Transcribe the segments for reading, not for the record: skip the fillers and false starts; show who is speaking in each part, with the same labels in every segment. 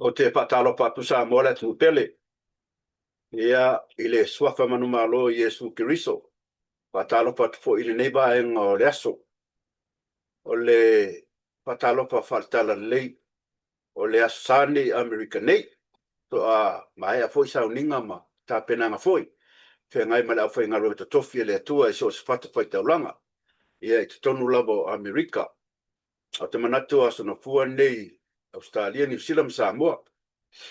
Speaker 1: Ou te faatalofa atu Samoa le atunuu pele, ia, i le suafa manumalo o Iesu Keriso. Faatalofa atu foi i lenei vaega o le aso. O le faatalofa faale-Talalelei o le Aso Sa lenei i Amerika nei. Faatoa maea foi sauniga ma tapenaga foi, feagai ma le aufaigaluega totofi a le Atua i so o se fatafaitaulaga, ia i totonu lava o Amerika. Ou te manatu o Aso Gafua nei i Ausetalia, Niu Sila ma Samoa.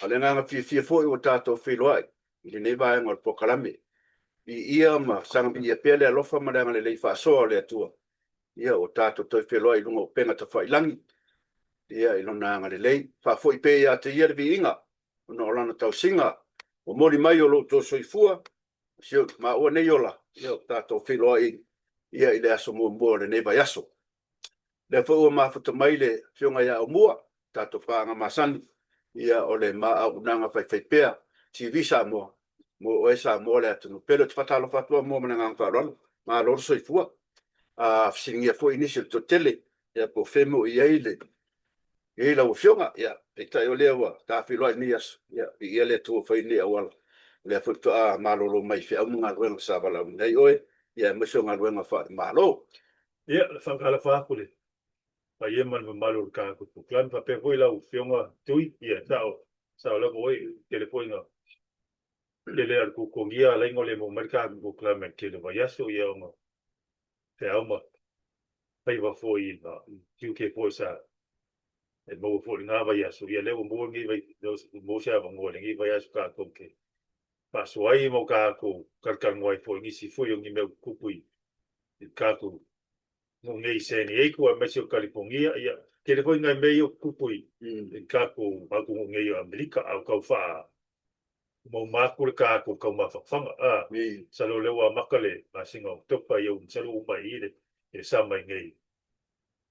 Speaker 1: A o le agaga fiafia foi ua tatou feiloai i lenei vaega o le polokalame. Viia ma saga viia pea le alofa ma le agalelei faasoa o le Atua, ia ua tatou toe feiloai i luga o upega tafailagi, ia i Lona agalelei. Faafoi pea ia te Ia le viiga ona o Lana tausiga momoli mai o lo outou soifua ma si o maua nei ola, ia ua tatou feiloai ia i le aso muamua o lenei vaiaso. Lea foi ua mafuta mai le Afioga ia Aumua, tatou paaga masani, ia o le ma auaunaga faifaipea, TV Samoa, mo oe Samoa le atunuu pele. Ou te faatalofa atu Aumua ma le agaga faaaloalo, malo le soifua. A fesiligia foi nisi o le toatele, ia po o fea o i ai lau Afioga, ia, peitai o lea ua ta feiloai i lenei aso, ia viia le Atua ua faia nei auala, o lea foi faatoa malolo mai feau ma galuega sa valaauina ai oe, aemaise o galuega faale-Malo.
Speaker 2: Ia, e faatalofa atu i le paia ma le mamalu o le tatou polokalame, faapea foi lau Afioga Tui, ia e sao, sao lava oe, e tele foi ina tele lava o le tuatuagia ala ai ona le maua mai le tatou polokalame i le tele o vaiaso, ia ona feau ma faiva foi i tiute foi sa e maua foi i lena vaiaso, ia lea ua maua lenei vai, ua maua se avanoa i lenei vaiaso tatou te faasoa ai ma tatou talatalanoa ai foi i nisi foi o ni mea ua tutupu i i le tatou nuu nei i San Diego aemaise o Kalifonia, ia, tele foi nai mea ia ua tutupu i le tatou atunuu nei o Amerika, a o tau faa mauma atu le tatou taumafafaga. A, masalo o lea ua amata le masina o Oketopa, ia masalo ua uma i i le sama i nei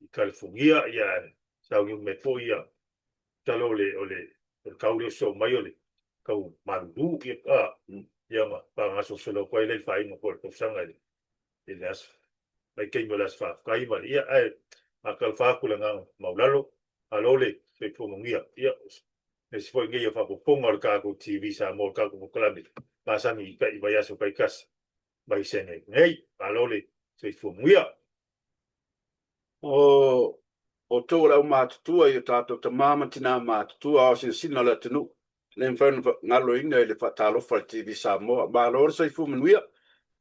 Speaker 2: i Kalifonia, ia, ae sauniuni mai foi ia, masalo o le, o le, o le tau lea ua sosoo mai o le tau malulu, ia, a, ia ona faagasolosolo atu ai lea i le faaiuga foi o le tausaga i le i le aso vaitaimi o le aso faafetai ma le ia ae faatalofa atu le agaga maualalo malo le soifua manuia ia aemaise foi nei o faaopoopoga o le tatou TV Samoa o le tatou polokalame masani i tai vaiaso taitasi mai Sene nei malo le soifua manuia.
Speaker 1: O outou o le aumatutua i o tatou tama ma tina matutua, ao sinasina o le atunuu, e le mafai ona galoina i le faatalofa a le TV Samoa. Malo le soifua manuia,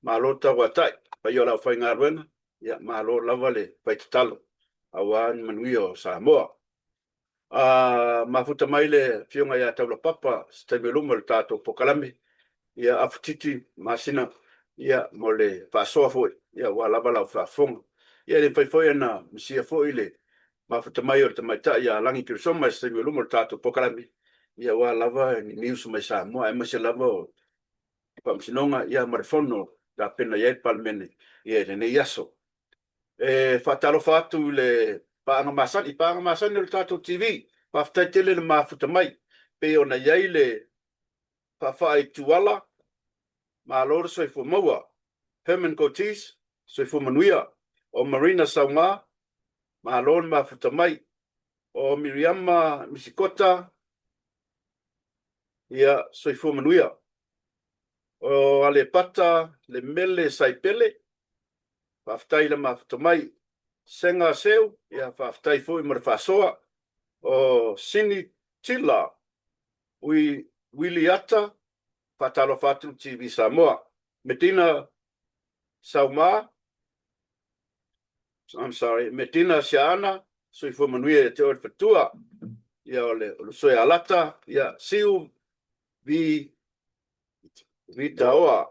Speaker 1: malo le tauatai, paia o le aufaigaluega, ia malo lava le fai tatalo aua ni manuia o Samoa. A mafuta mai le Afioga ia Taulapapa se taimi o luma o le tatou polokalame, ia Afutiti Masina, ia mo le faasoa foi, ia aua lava lau faafofoga. Ia e le mafai foi ona misia foi le mafuta mai o le tamaitai ia Lagi Keresoma i se taimi o luma o le tatou polokalame, ia aua lava ni news mai Samoa, aemaise lava o Faamasinoga, ia ma le Fono tapena i ai le Palemene ia i lenei aso. E faatalofa atu i le paaga masani, paaga masani o le tatou TV. Faafetai tele le mafuta mai, pei ona i ai le faafaa i Tuala, malo le soifua maua. Herman Cortez, soifua manuia. O Marina Sauga, malo le mafuta mai. O Miriama Misikota, ia, soifua manuia. O Alepata Lemele Saipele, faafetai le mafuta mai. Sega Seu, ia faafetai foi mo le faasoa. O Sini Tila Wiliata, faatalofa atu TV Samoa. Medina Sauma, I'm sorry, Medina Siaana, soifua manuia ia te oe le faletua. Ia o le Soealata, ia Siu Vi Vitaoa.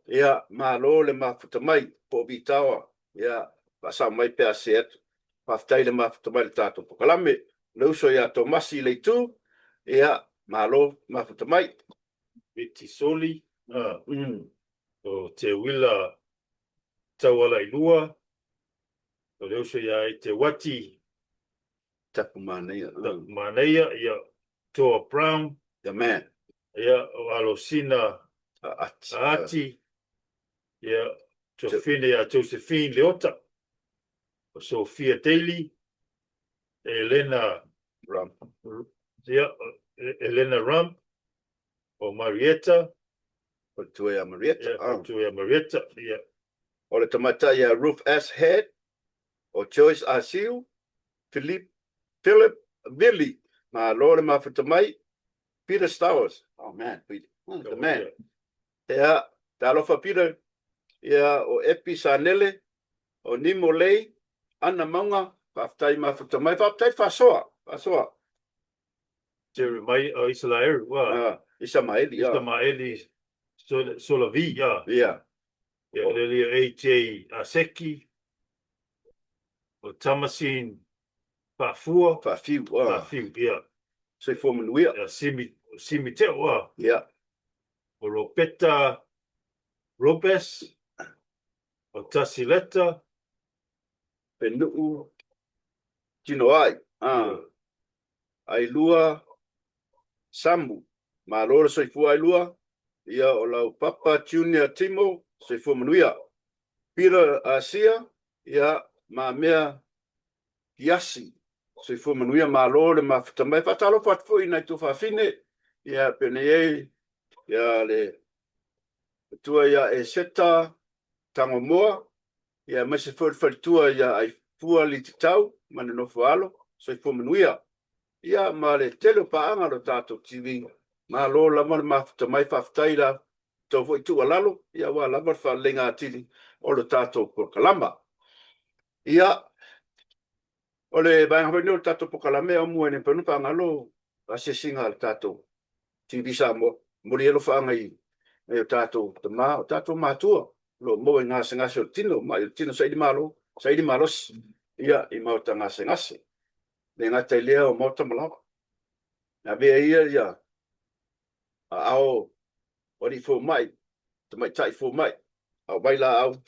Speaker 1: Ia, malo le mafuta mai, po o Vitaoa. Ia, faasao mai pe a sese atu. Faafetai le mafuta mai i le tatou polokalame. Le uso ia Tomasi Leitu, ia, malo mafuta mai.
Speaker 2: Vitisoli, o Teuila Taualailua, o le uso ia Eteuati
Speaker 1: Tapumanaia.
Speaker 2: Tapumanaia, ia, Toa Brown.
Speaker 1: The man.
Speaker 2: Ia, o Alosina
Speaker 1: Aati.
Speaker 2: Aati, ia, Tuafafine ia Josephine Leota, o Sophia Daly, Elena
Speaker 1: Ram.
Speaker 2: Ia, Elena Rump, o Marietta.
Speaker 1: Faletua ia Marietta.
Speaker 2: Ia, faletua ia Marietta, ia.
Speaker 1: O le tamaitai ia Ruth S. Head, o Joyce Asiu, Philip, Philip Vili, malo le mafuta mai, Peter Stowers, oh man, Peter, the man. Ia, talofa Peter, ia, o Epi Sanele, o Nimo Lei, Ana Mauga, faafetai mafuta mai, faafetai le faasoa, faasoa.
Speaker 2: Jeremiah, o Isalaelu, ua.
Speaker 1: Isamaeli,
Speaker 2: ia. Isamaeli Solavi, ia.
Speaker 1: Ia.
Speaker 2: Ia, le lia AJ Aseki, o Tamasin Faafua.
Speaker 1: Faafiu, ua.
Speaker 2: Faafiu, ia.
Speaker 1: Soifua manuia.
Speaker 2: Ia, Simi, Simi Teo, ua.
Speaker 1: Ia.
Speaker 2: O Ropeta Robes, o Tasileta.
Speaker 1: Penuu Tinoai, ah. Ailua Samu, malo le soifua Ailua, ia o lau papa Junior Timo, soifua manuia. Peter Asia, ia Mamea Kiasi, soifua manuia, malo le mafuta mai. Faatalofa atu foi i nai tuafafine, ia pei ona i ai ia le matua ia Eseta Tagomoa, ia aemaise foi le faletua ia Aifua Lititau ma le nofo alo, soifua manuia. Ia ma le tele o paaga o le tatou TV, malo lava le mafuta mai, faafetai la outou foi tuualalo, ia aua lava le faaleleiga atili o le tatou polokalama. Ia, o le vaega foi lenei o le tatou polokalame e aumua e le mafai ona faagalo asiasiga a le tatou TV Samoa. Momoli ai alofaaga i nai o tatou tama, o tatou matua, o lo o maua i gasegase o le tino, mai o le tino saili malo, saili malosi, ia, i maota gasegase. Le gata i lea o maota malawa. Avea ia ia aao o alii fomai, tamaitai fomai, a o vailaau,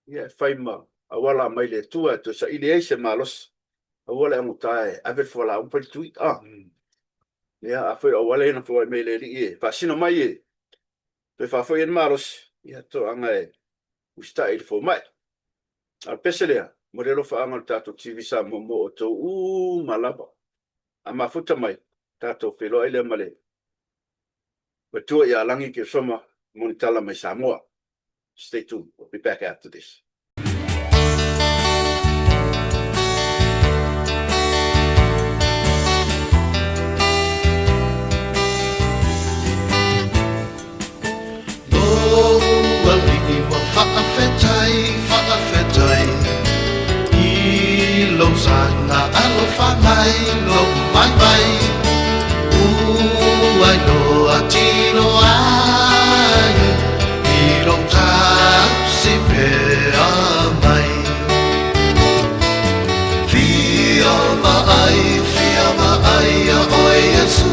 Speaker 1: ia e fai ma auala mai le Atua e toe saili ai se malosi. Aua le augata e ave le fualaau ma fai le tui. Ah. Ia, afai o auala ia na foai mai e le Alii e faasino mai e toe faafoi ai le malosi, ia toaga e usitai i le fomai. A o le pese lea, mo le alofaaga o le tatou TV Samoa mo outou uma lava. A mafuta mai, tatou feiloai lea ma le Matua ia Lagi Keosoma Monitala mai Samoa. Stay tuned. We'll be back after this.
Speaker 3: Lou alii ua faafetai, faafetai I lou saga alofa mai lou vaivai Ua iloa tino ai I lou tausi pea mai Fia vaai, fia vaai ia oe Iesu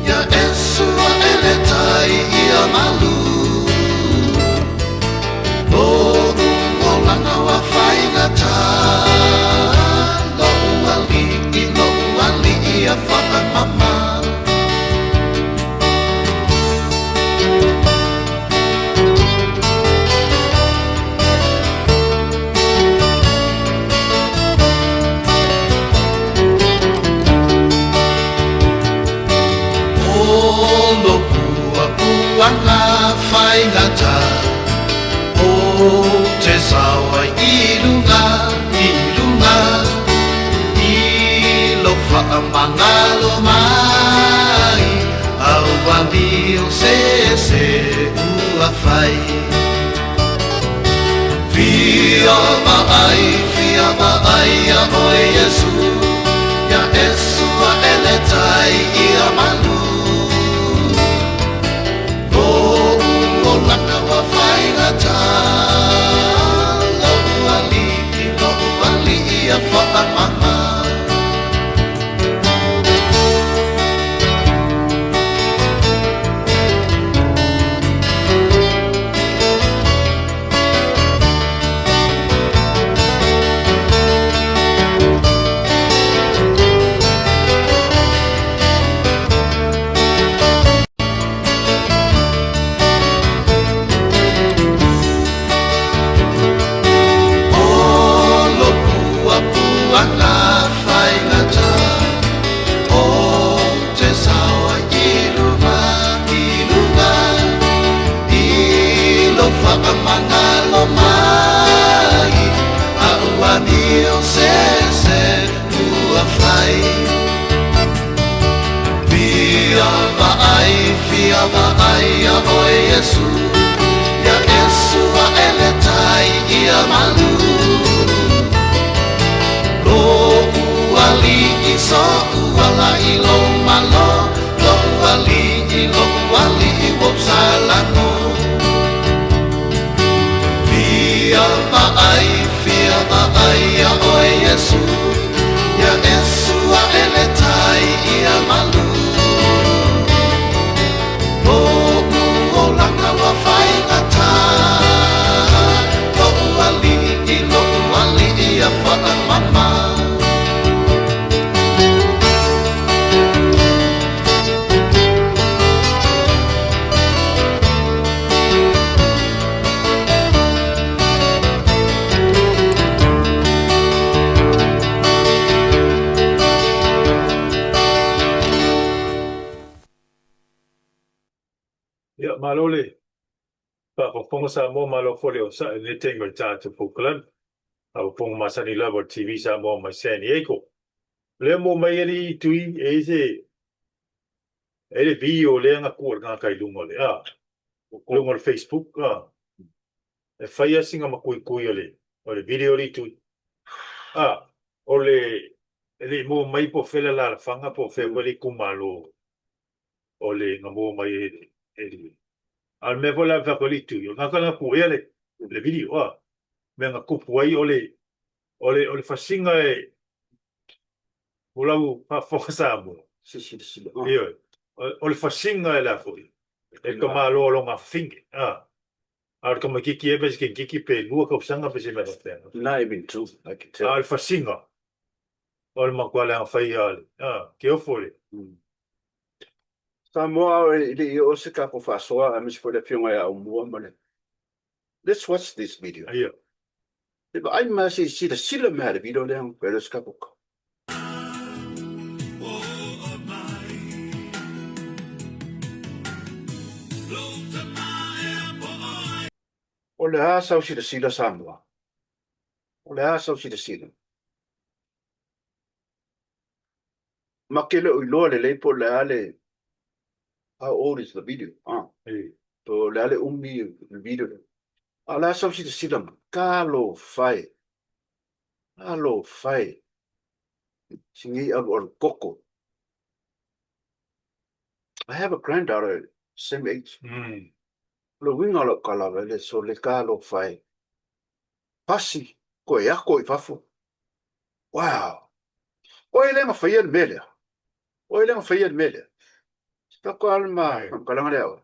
Speaker 3: Ia Iesu ae le tai ia malu Lou olaga ua faigata Lou alii, lou alii ia faamama. O lo puapuaga faigata O te sao ai i luga, i luga I lo faamagalo mai Aua mio se se ua fai Fia vaai, fia vaai ia oe Iesu Ia Iesu ae le tai ia malu Lou olaga ua faigata Lou alii, lou alii ia faamama. vaai ia oe Iesu, Ia Iesu ae le tai ia malu. Lo'u Alii so'u ala i lou malo, Lo'u Alii, lo'u Alii ua ou salago. Fia vaai, fia vaai ia oe Iesu, Ia Iesu ae le tai ia malu. Lo'u olaga ua faigata, Lo'u Alii, lo'u Alii ia faamama.
Speaker 2: Ia, malo le faafofoga Samoa, malo foi le onosai i lenei taimi o le tatou polokalame. Faafofoga masani lava o le TV Samoa mai San Diego. O lea maua mai alii Tui e i ai se e i ai le video lea na tuu e le tagata i luga o le a luga o le Facebook a e fai lava sina matuitui o le o le video alii Tui. A o le e le i maua mai po o fea le alaalafaga po o fea foi le itumalo o le na maua mai e le le A o le mea foi la fai atu alii Tui, o le tagata lea na puea le le video a mea na tupu ai o le o le o le fasiga e o lau faafofoga Samoa.
Speaker 1: Silasila.
Speaker 2: Ioe. O le fasiga e le a foi e ka malo o lona afafine. A a o le tamaitiiti e pe se tamaitiiti pe 2 tausaga pe se mea faapena.
Speaker 1: Not even two, I can tell.
Speaker 2: A o le fasiga o le matua leaga faia a le a ke ofo le.
Speaker 1: Samoa e le i oo se tatou faasoa aemaise foi le afioga ia Aumua ma le Let's watch this video.
Speaker 2: Ia.
Speaker 1: E vaai mai se i silasila mai i le video lea e le o se tatou O le a sau silasila Samoa? O le a sau silasila? Ma ke le o iloa lelei po o le a le How old is the video? Ah. Po o le a le umi o le video lea. A o le a sau silasila mai? Talofa e. Talofa e. Si nei alualu koko. I have a granddaughter same age. O le uiga o lau tala vele so le talofa e. Pasi, koe ako i fafo. Wow! Oe le na faia le mea lea. Oe le na faia le mea lea. Sipako ale ma faamatalaga lea oe.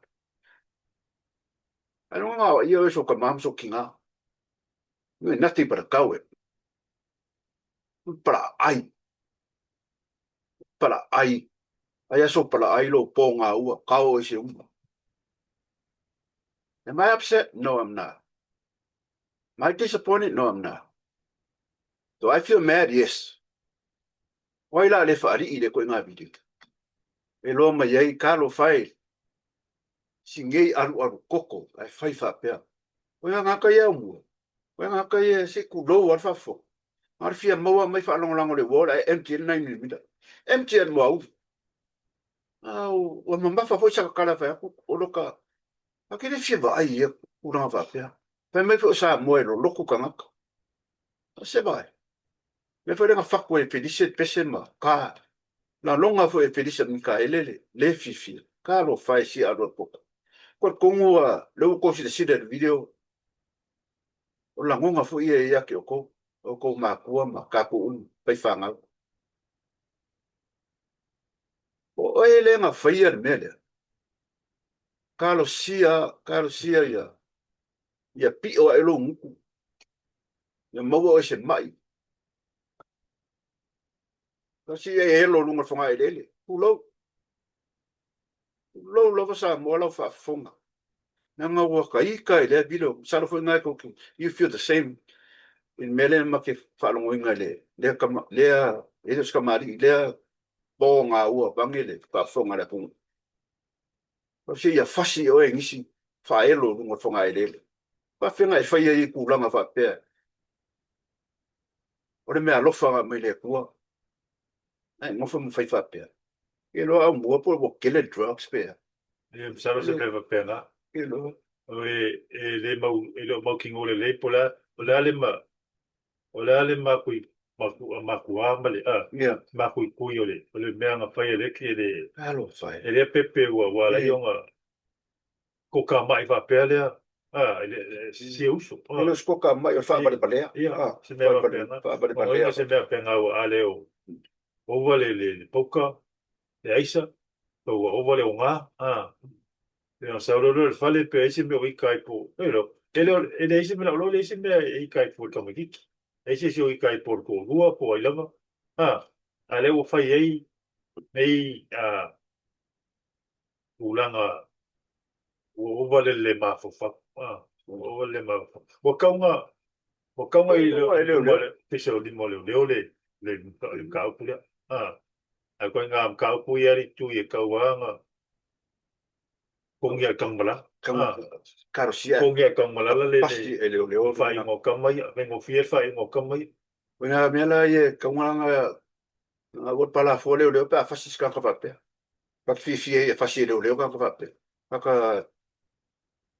Speaker 1: Ai lunga ngā ia oe so ka ma so ki ngā. You ain't nothing but a coward. Pala ai. Pala ai. Ai aso pala ai lo po ngā ua. Kao oe se uma. Am I upset? No, I'm not. Am I disappointed? No, I'm not. Do I feel mad? Yes. O ai la le faalii le koe ngā video. E loa mai ai, talofa e, si nei alualu koko, ae fai faapea. O ia ngā kai au mua. O ia ngā kai e se ku lou al fafo. Ngā fia maua mai whaalongolongo le wall, ae empty le 9mm. Empty al mua ulu. Au, ua mamafa foi sa kakala whai aku, o loka, a ke le fia vaai ia kuranga faapea. Fai mai foi o Samoa e loloku kangaka. A se vaai. Mea foi lea na faku e Felise le pese ma ka. Na longa foi e Felise Mikaele le le fiafia. Talofa e sia alu a poka. Koe tonu a lea ua tou silasila i le video, o lagoga foi ia ia te outou, outou makua ma tatou uma faifānau. O oe lea na faia le mea lea. Talosia, talosia ia, ia pio ae lou gutu. Ia maua oe se mai. Tasi ia e elo luga o le fogaeleele. Tulou. Tulou lava Samoa lau faafofoga. Leaga ua taita i lea video. Masalo foi na e tou te, you feel the same i le mea lea ma te faalogoina i le lea tama, lea, e le o se tamalii, lea pogaua vaeane le faafofoga a le atunuu. Se ia fasi oe e nisi faaelo i luga o le fogaeleele. Faafeaga e fai ai i tulaga faapea. O le meaalofa na aumai le Atua. Ae nofo ma fai faapea. E loa au mua po ua tele le drugs pe a.
Speaker 2: Ia, masalo se mea faapena. E le mau, e le o mautinoa lelei po o le a, o le a le ma, o le a le makui, makuā ma le, a, makuikui o le, o le mea na fai e le, e le, e lea pepe ua, ua ala ai ona koka ma'i faapea lea, a, e le, si uso.
Speaker 1: E le o se koka ma'i o le faavalevalea.
Speaker 2: Ia, se mea faapena. Faavalevalea. Se mea faapena ua a le o ova le, le, le pauka, le aisa, pe ua ova le ogā, a. Ia, ona sau loa lea i le fale pe ai se mea o ika ai po, e le, e le, e leai se mea, lau iloa e leai se mea e ika ai po i le tamaitiiti. Leai se isi o ika ai po i le toalua po o ai lava, a. A lea ua fai ai nei a, tulaga ua ova le le mafaufau, a, ua ova le le mafaufau. Ua tau na, ua tau na i le luma o le Ofisa o lima o Leoleo le, le, le mataupu lea, a. Ae koe ngā mataupu ia le tui e tau lava na Kongi a Tanumalala.
Speaker 1: Kalosia.
Speaker 2: Kongi a Tanumalala le
Speaker 1: pasi e leoleo.
Speaker 2: Faaiuga o tama ia, faigofie le faaiuga o tama ia.
Speaker 1: O ngā mea la ia e tauganga ngā ua palafoa leoleo pe a fasi se tagata faapea. Ta te fiafia ia fasi e leoleo tagata faapea. Tagata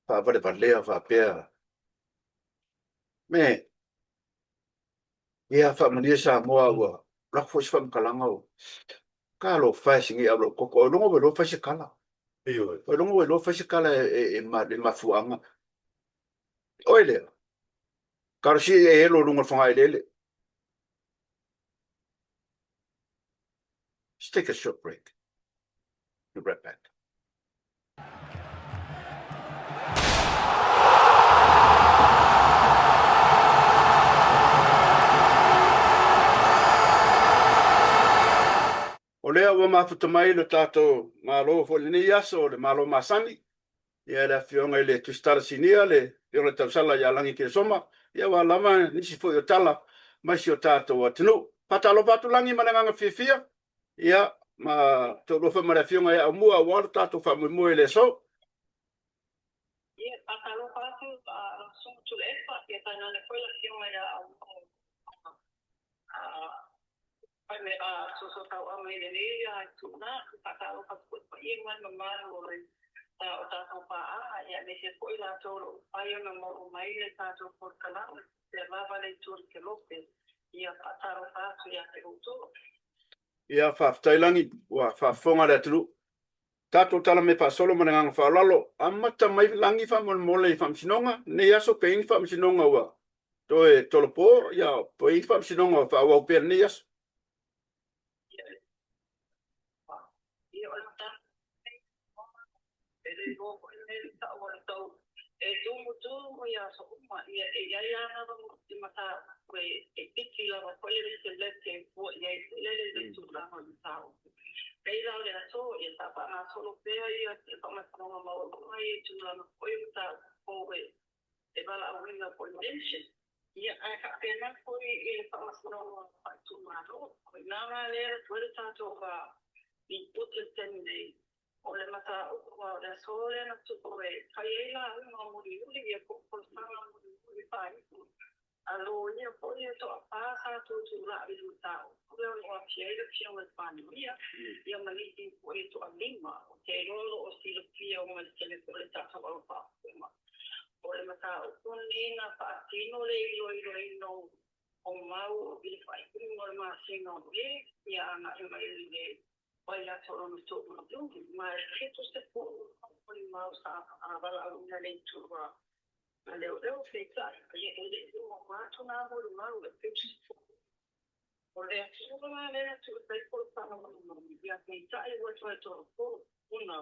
Speaker 1: faavalevalea faapea. Me, Ia faamanuia Samoa ua alu atu foi se faamatalaga o talofa e sigi au lou toto. Ailoga ua iloa fai se tala. Ailoga ua iloa fai se tala e mafuaaga. Oe lea, talosia ia e elo i luga o le fogaeleele. Let's take a short break. Be right back. O lea ua mafuta mai lo tatou Malo foi i lenei aso, le Malo masani, ia le Afioga i le Tusitala Sinia, le Afioga i le Tausala ia Lagi Keresoma, ia aua lava nisi foi o tala mai si o tatou atunuu. Faatalofa atu Lagi ma le agaga fiafia, ia ma toalua foi ma le Afioga ia Aumua aua lo tatou faamoemoe i le aso.
Speaker 4: Ia, faatalofa atu lau Susuga Tuilaepa, ia tainane foi le Afioga ia Aumua Soosootaua mai lenei itula. Faatalofa atu foi i le paia ma le mamalu o le o tatou paaga, ia aemaise foi latou o lo o mafai ona maua mai le tatou polokalame faapea lava le itu o le kelope. Ia faatalofa atu ia te outou.
Speaker 1: Ia, faafetai Lagi, ua faafofoga le atunuu. Tatou tala mai faasolo ma le agaga faaaloalo. Amata mai Lagi faamolemole i Faamasinoga, lenei aso pe i ai ni Faamasinoga ua toe tolopo, ia pe i ai ni Faamasinoga ua faaauau pea lenei aso.
Speaker 4: Ia, o le mataupu lenei, e le iloa foi lenei le tau a le tau e tumutumu i aso uma, ia e i ai lava le mataupu e piki lava foi le lekeleke e fua i ai foi lele i le tulaga o le mataupu. Pei la o le aso, ia sa faagasolo pea ia faamasinoga maualuga ia i tulaga foi o mataupu fou e valaauina foi mention. Ia, ae faapena foi i le faamasinoga faaitumalo. O i ina la lea e toe le tatou lipoti i le taimi nei, o le mataupu a o le aso lea na tuu e fai ai lauga mulimuli ia po o folasaga mulimuli faaiu a loia foi e toafa sa tutulai i le mataupu lea o lo o aafia ai le Afioga i le Palemia ia ma nisi foi e toalima. Ou te iloa o lo o silafia uma i le tele foi o le tatou au faafofoga. O le mataupu lenei na faatino le iloiloina o mau i le faaiuga o le masina o Me ia agai mai i le vaiaso lona tolu Iuni, ma e 70 mau sa valaauina le itu a leoleo, peitai, e le i uma atu nā molimau e 70. O le atunuu la lea tuu ai folasaga molimau, ia peitai ua toe tolopo ona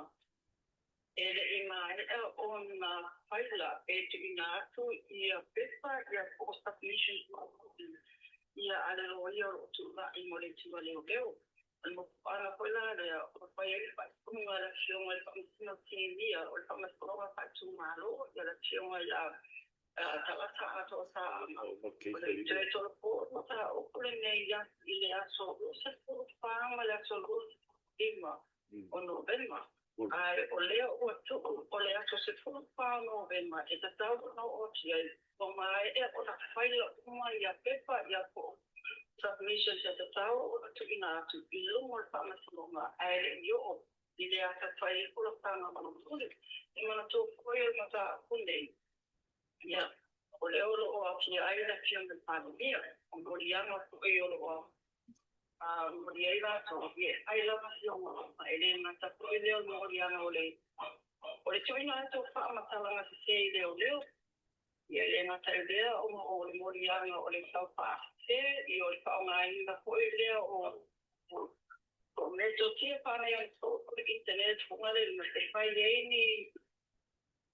Speaker 4: e le i maea ona faila e tuuina atu ia pepa ia po o submission ia a le loia o lo o tulai mo le itu a leoleo. O le mafuaaga foi la lea ua fai ai le faaiuga a le Afioga i le Faamasino Sinia o le Faamasinoga Faaitumalo, ia le Afioga ia Talata Atoa Saaga. O le toe tolopo o le mataupu lenei i le aso 24 ma le aso 25 o Novema, ae o lea ua tuu o le aso 14 o Novema e tatau ona oo atu i ai, ua maea ona faila uma ia pepa ia po o submissions e tatau ona tuuina atu i luma o le Faamasinoga, ae le i oo. I le ata fai ai folasaga mulimuli. E manatua foi o le mataupu nei, ia, o lea o lo o aofia ai le Afioga i le Palemia, o moliaga foi o lo o moli ai latou, ia e fai lava si ona, e le gata foi lea o le moliaga o le o le tuuina atu o faamatalaga sese i leoleo, ia e le gata i lea o le moliaga o le tau faasese, ia o le faaaogaina foi lea o o metotia faaneionapo o le internet foi lele e fai ai ni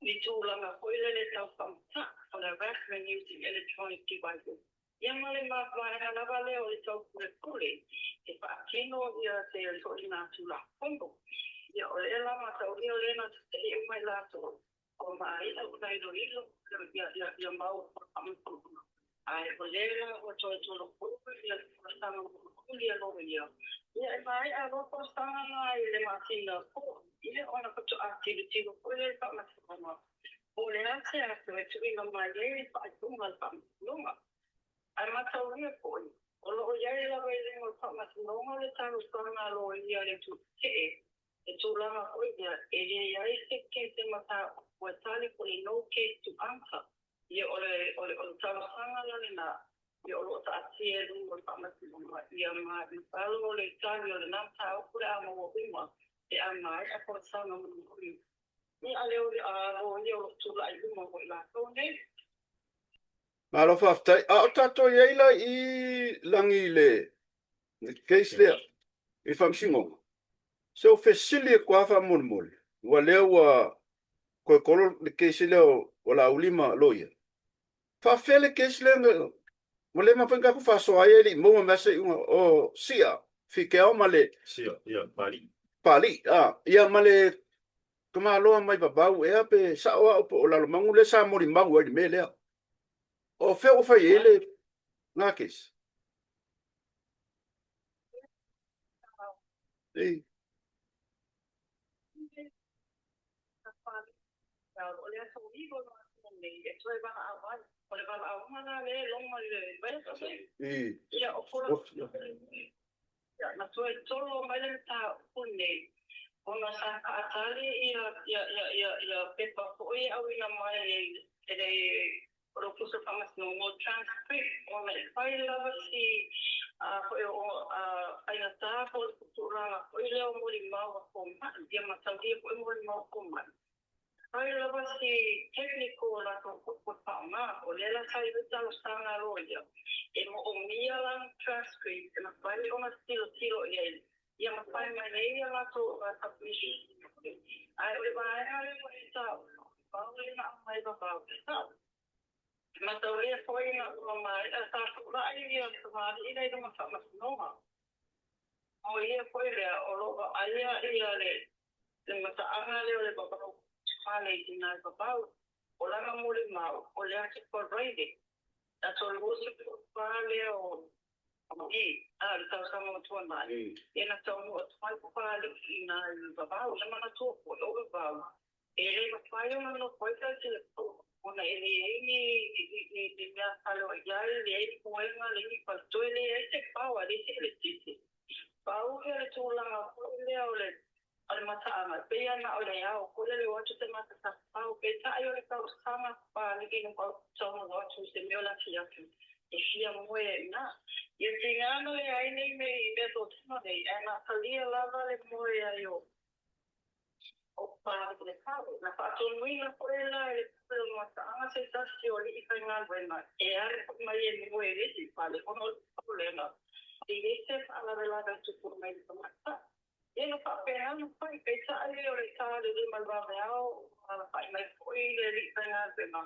Speaker 4: ni tulaga foi lele tau faamatā, o le harassment using electronic devices. Ia ma le vaega lava lea o le taupulepule e faatino ia se ituaiga Tulafono. Ia o lea la mataulia o lea na tetee uma i latou ua maea ona iloilo ia ia ia mau faamatalaga. Ae o lea la ua toe tolopo ia le folasaga mulimuli a loia. Ia e maea loa folasaga na i le masina fou, ia ona faatoa tilotilo foi lea i le faamasinoga po o le a se aso e tuuina mai ai le faaiuga a le faamasinoga. Ae mataulia foi, o lo o i ai lava i luga o le faamasinoga le talosaga a loia a le Tutetee, le tulaga foi lea e leai se case mataupu e tali po o le no case to answer. Ia o le o le o le talosaga la lena, ia o lo o taatia i luga o le faamasinoga, ia ma masalo o le tali o lena mataupu o le a maua uma pe a maea folasaga mulimuli ia a loia o lo o tulai uma mo i latou nei.
Speaker 1: Malo faafetai. A o tatou i ai la i lagi i le case lea i le faamasinoga, se o fesili atu lava faamolemole, ua lea ua toe kolo le case lea o Laauli ma Loia. Faafefea le case lea ua le mafai ona tatou faasoa ai e le i maua mai se iuga o Sia Fikeao ma le
Speaker 2: Sia, ia, Palii.
Speaker 1: Palii, a, ia ma le tamaloa mai Vavau ea pe sao au po o Lalomanu lea sa molimau ai i le mea lea. O fea ua fai ai le na case? Ei.
Speaker 4: O le aso 9 o le masina nei e toe valaau ai. O le valaauga la lea e loma i le vaiaso nei. Ia, o na toe tolo mai le mataupu nei ona sa faatali ia ia ia ia ia pepa foi e auina mai e le o le Ofisa o Faamasinoga mo transcript ona e fai lava si foi o faigata po o le tulaga foi lea o molimau a fomai ia mataulia foi molimau a fomai. Fai lava si technical o latou upu e faaaoga. O lea la sa i ai talosaga a loia e moomia lana transcript e mafai ona tilotilo i ai ia ma fai mai ai ia latou submission. Ae o le vaega lea ua e taua, pau lea na aumai vavau e sao. Mataulia foi ina ua maea sa tulai ia le tamalii lea i luma faamasinoga. O ia foi lea o lo o vaaia ia le le mataaga lea o le vavau fale i tina i vavau. O lana molimau, o le Aso Faraile, aso 24 lea o i, a, le tausaga ua tuanai, ia na taunuu atu ai Papalii i ina i Vavau. Ia manatua foi o Vavau, e le mafai ona nofo ai tau ona e leai ni ni mea faleoa i ai, leai ni moega, leai ni faletoe, leai se power, leai se eletise. Pau ia le tulaga foi lea o le o le mataaga, e pei lava na o le ao foi lele o atu te mata tafafao, peitai o le tausaga Papalii na taunuu atu i se mea o le afiafi e fia moe ai i ina. Ia tiga na leai nei mea i meatotino nei, ae na talia lava le moe ai o O Papalii. Na faatonuina foi la e le pule o le mataaga se tasi o alii faigaluega e alu foi mai e moe i le isi fale ona o le popolega e i ai se faalavelave e tupu mai i le tamaitai. Ia na faapena ona fai, peitai o le ta o le 5 i le vaveao ua alafai mai foi le alii faigaluega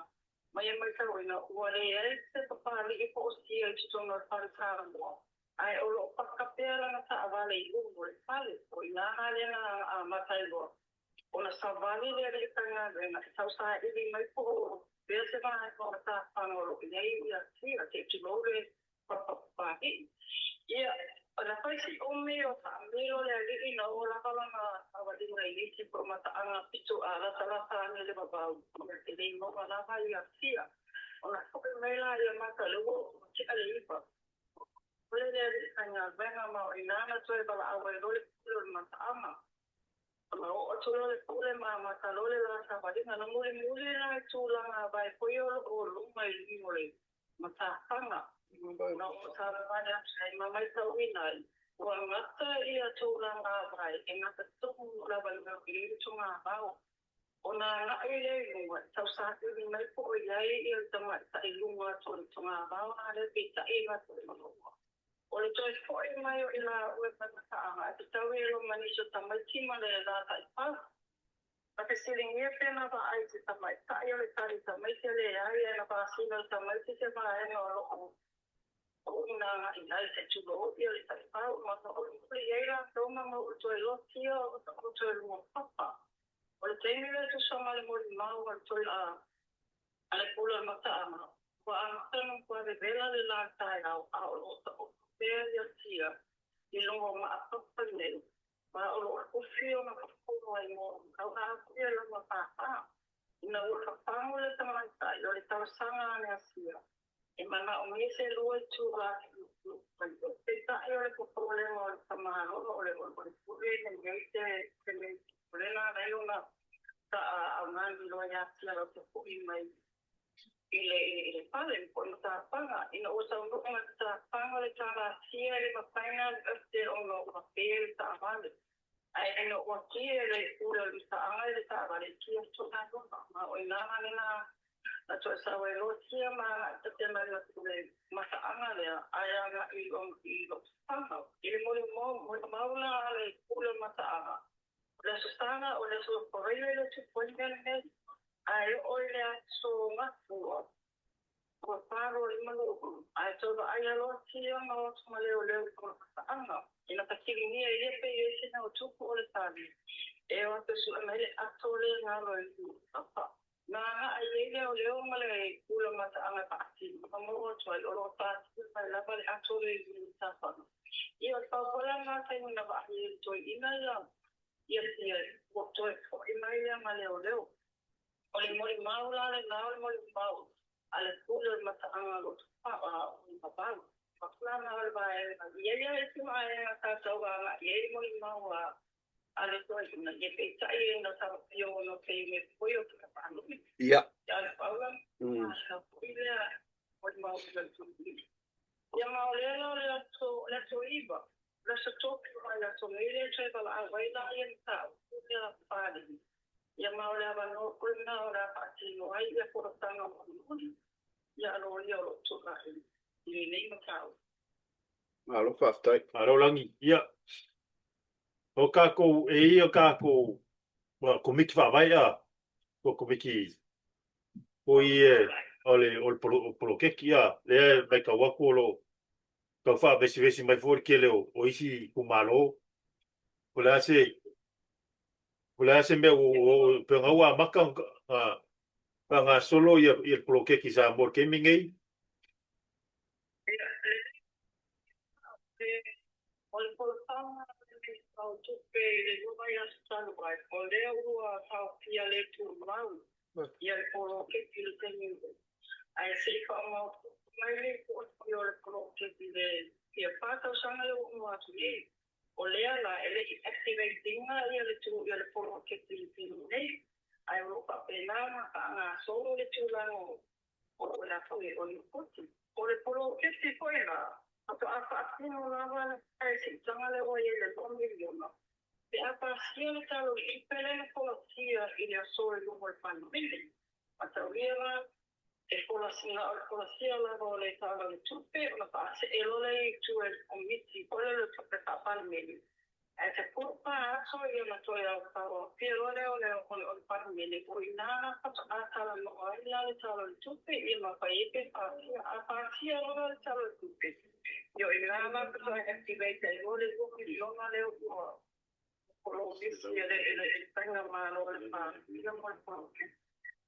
Speaker 4: ma ia matauina ua leai se Papalii po o Sia i totonu o le fale Samoa. Ae o lo o paka pea lana taavale i luga o le fale, o i ina la lea na amata ai loa ona savali le alii faigaluega e tausaili mai po o fea se vaega o le tafana o lo o i ai ia Sia, se i tulou le papa Papalii. Ia, na fai si umi o taamilo le alii na oo lava lana savaliga i le isi foi mataaga pito a latalata ane le vavau, e le i maua lava ia Sia. Ona foi mai la ia mata o lea ua oo ua tea le 9. Pule le alii faigaluega ma o i ina na toe valaau ai loa le pule o le mataaga. Ona oo atu loa le pule ma amata loa le la savaliga. Na mulimuli la i tulaga vae foi o lo o luma i luga o le matafaga. Na ou savavali atu ai ma matauina ai, ua gata ia tulaga vae e gata tonu lava i le togavao. Ona agai lea i luga, e tausaili mai po o i ai le tamaitai i luga atu o le togavao la lea, peitai e gata i luga. O le toe foi mai o i laua mai mataaga, e fetaui ai loa ma nisi o tamaiti ma le la taifau. Na fesiligia pe na vaai i se tamaitai, o le tali a tamaiti e leai, ae na pasina e le tamaiti se vaega o lo o uuna agai i ai, se tulou ia le taifau, ma saoiuli i ai latou ma mau toe lotia o toe lua papa. O le taimi lea e tusa ma le molimau a le toe a le pule o le mataaga, ua amata ona matua vevela le la taeao, a o lo o taoto pea ia tia i luga o maapapa nei, ma o lo o ufi ona faafono ai mo tauga atu ia lona pāpā. Ina ua fafagu le tamaitai, o le talosaga a le asia, e manaomia se lua itula. Peitai o le popolega o le tamaloa o le pule nei se popolega na ona augani loa ia tia lau te foi mai i le fale po o le matafaga. Ina ua taunuu mai le matafaga, le talatia e le mafai ona alu ona ua pe le taavale. Ae ina ua kia le pule o le mataaga i le taavale, kia tulaga ma o ina lena na toe sau ai loa tia ma agai tate mai le mataaga lea, ae agai i Lotofaga. I le molimau la a le pule o le mataaga, o le Aso Sa, o le Aso Faraile le tupu ai mea lenei, ae oo i le Aso Gafua ua 4:25 lou, ae toe vaaia loa tia ma o atu ma leoleo i lona mataaga. Ina fesiligia ia pe i ai se mea o tupu, o le tali, e o atu e sue mai le ato lea galo i papa. Na agai ai leoleo ma le pule o mataaga e faatino, ma maua atu ai o lo o taatia mai lava le ato lea i le tafaga. Ia, o le pau foi la lena taimi na vaai ai le toeaina ia tia ua toe foi mai lea ma leoleo. O le molimau la lena, o le molimau a le pule o le mataaga o Lotofaga o Vavau. Faapulana o le vaega. Ia ia isi vaega sa tau agai i ai le molimau a le toeaina, ia peitai e na sa ono taimi foi o te faanui. Ia le paula, sa foi lea molimau i le toeaina. Ia ma o lea la o le aso 9, le aso tofi mai le aso nei le toe valaau ai la ia mataupu lea Papalii. Ia ma o le avanoa foi lena o le a faatino ai ia folasaga mulimuli ia aloaia o lo o tulai i lenei mataupu.
Speaker 1: Malo faafetai.
Speaker 2: Malo lagi. Ia. O kākou, e ia kākou ua komiti faavae a, ua komiti o i e o le o le poloketi a, lea e matau atu o lo o tau faavesivesi mai foi le tele o isi itumalo. O le a se o le a se mea ua pe ona ua amata ona faagasolo ia le poloketi i Samoa i le taimi nei?
Speaker 4: Ia, lelei. O le folasaga a le Minisita o Tupe i le 2 vaiaso talu ai, o lea ua taofia le tumau ia le poloketi i le taimi nei. Ae se i faamaopoopo mai le lipoti o le poloketi i le fia 4 tausaga lea ua uma atu nei. O lea la e le i activate ina ia le tu ia le poloketi i le taimi nei, ae o lo o faapena ona faagasolo le tulaga o le foi o lipoti. O le poloketi foi la, faatoa faatino lava le siitaga lea ua i ai le $2 miliona, pe a pasia le Tala o le Tupe lea na folasia i le aso i luma o le Palemene. Mataulia la, e folasia, o le folasia lava o le Tala o le Tupe, ona faasee loa lea i tua i le Komiti foi lea o le Tupe Faa-Palemene. Ae 14 aso ia ona toe tauaofia loa lea o le Palemene, o i ina la faatoa talanoa ai la le Tala o le Tupe, ia ma fai ai pe pasia. A pasia loa le Tala o le Tupe, ia o i ina la faatoa activate ai loa le $2 miliona lea ua o lo o misi e le faigamalo o le pasia mo le poloketi.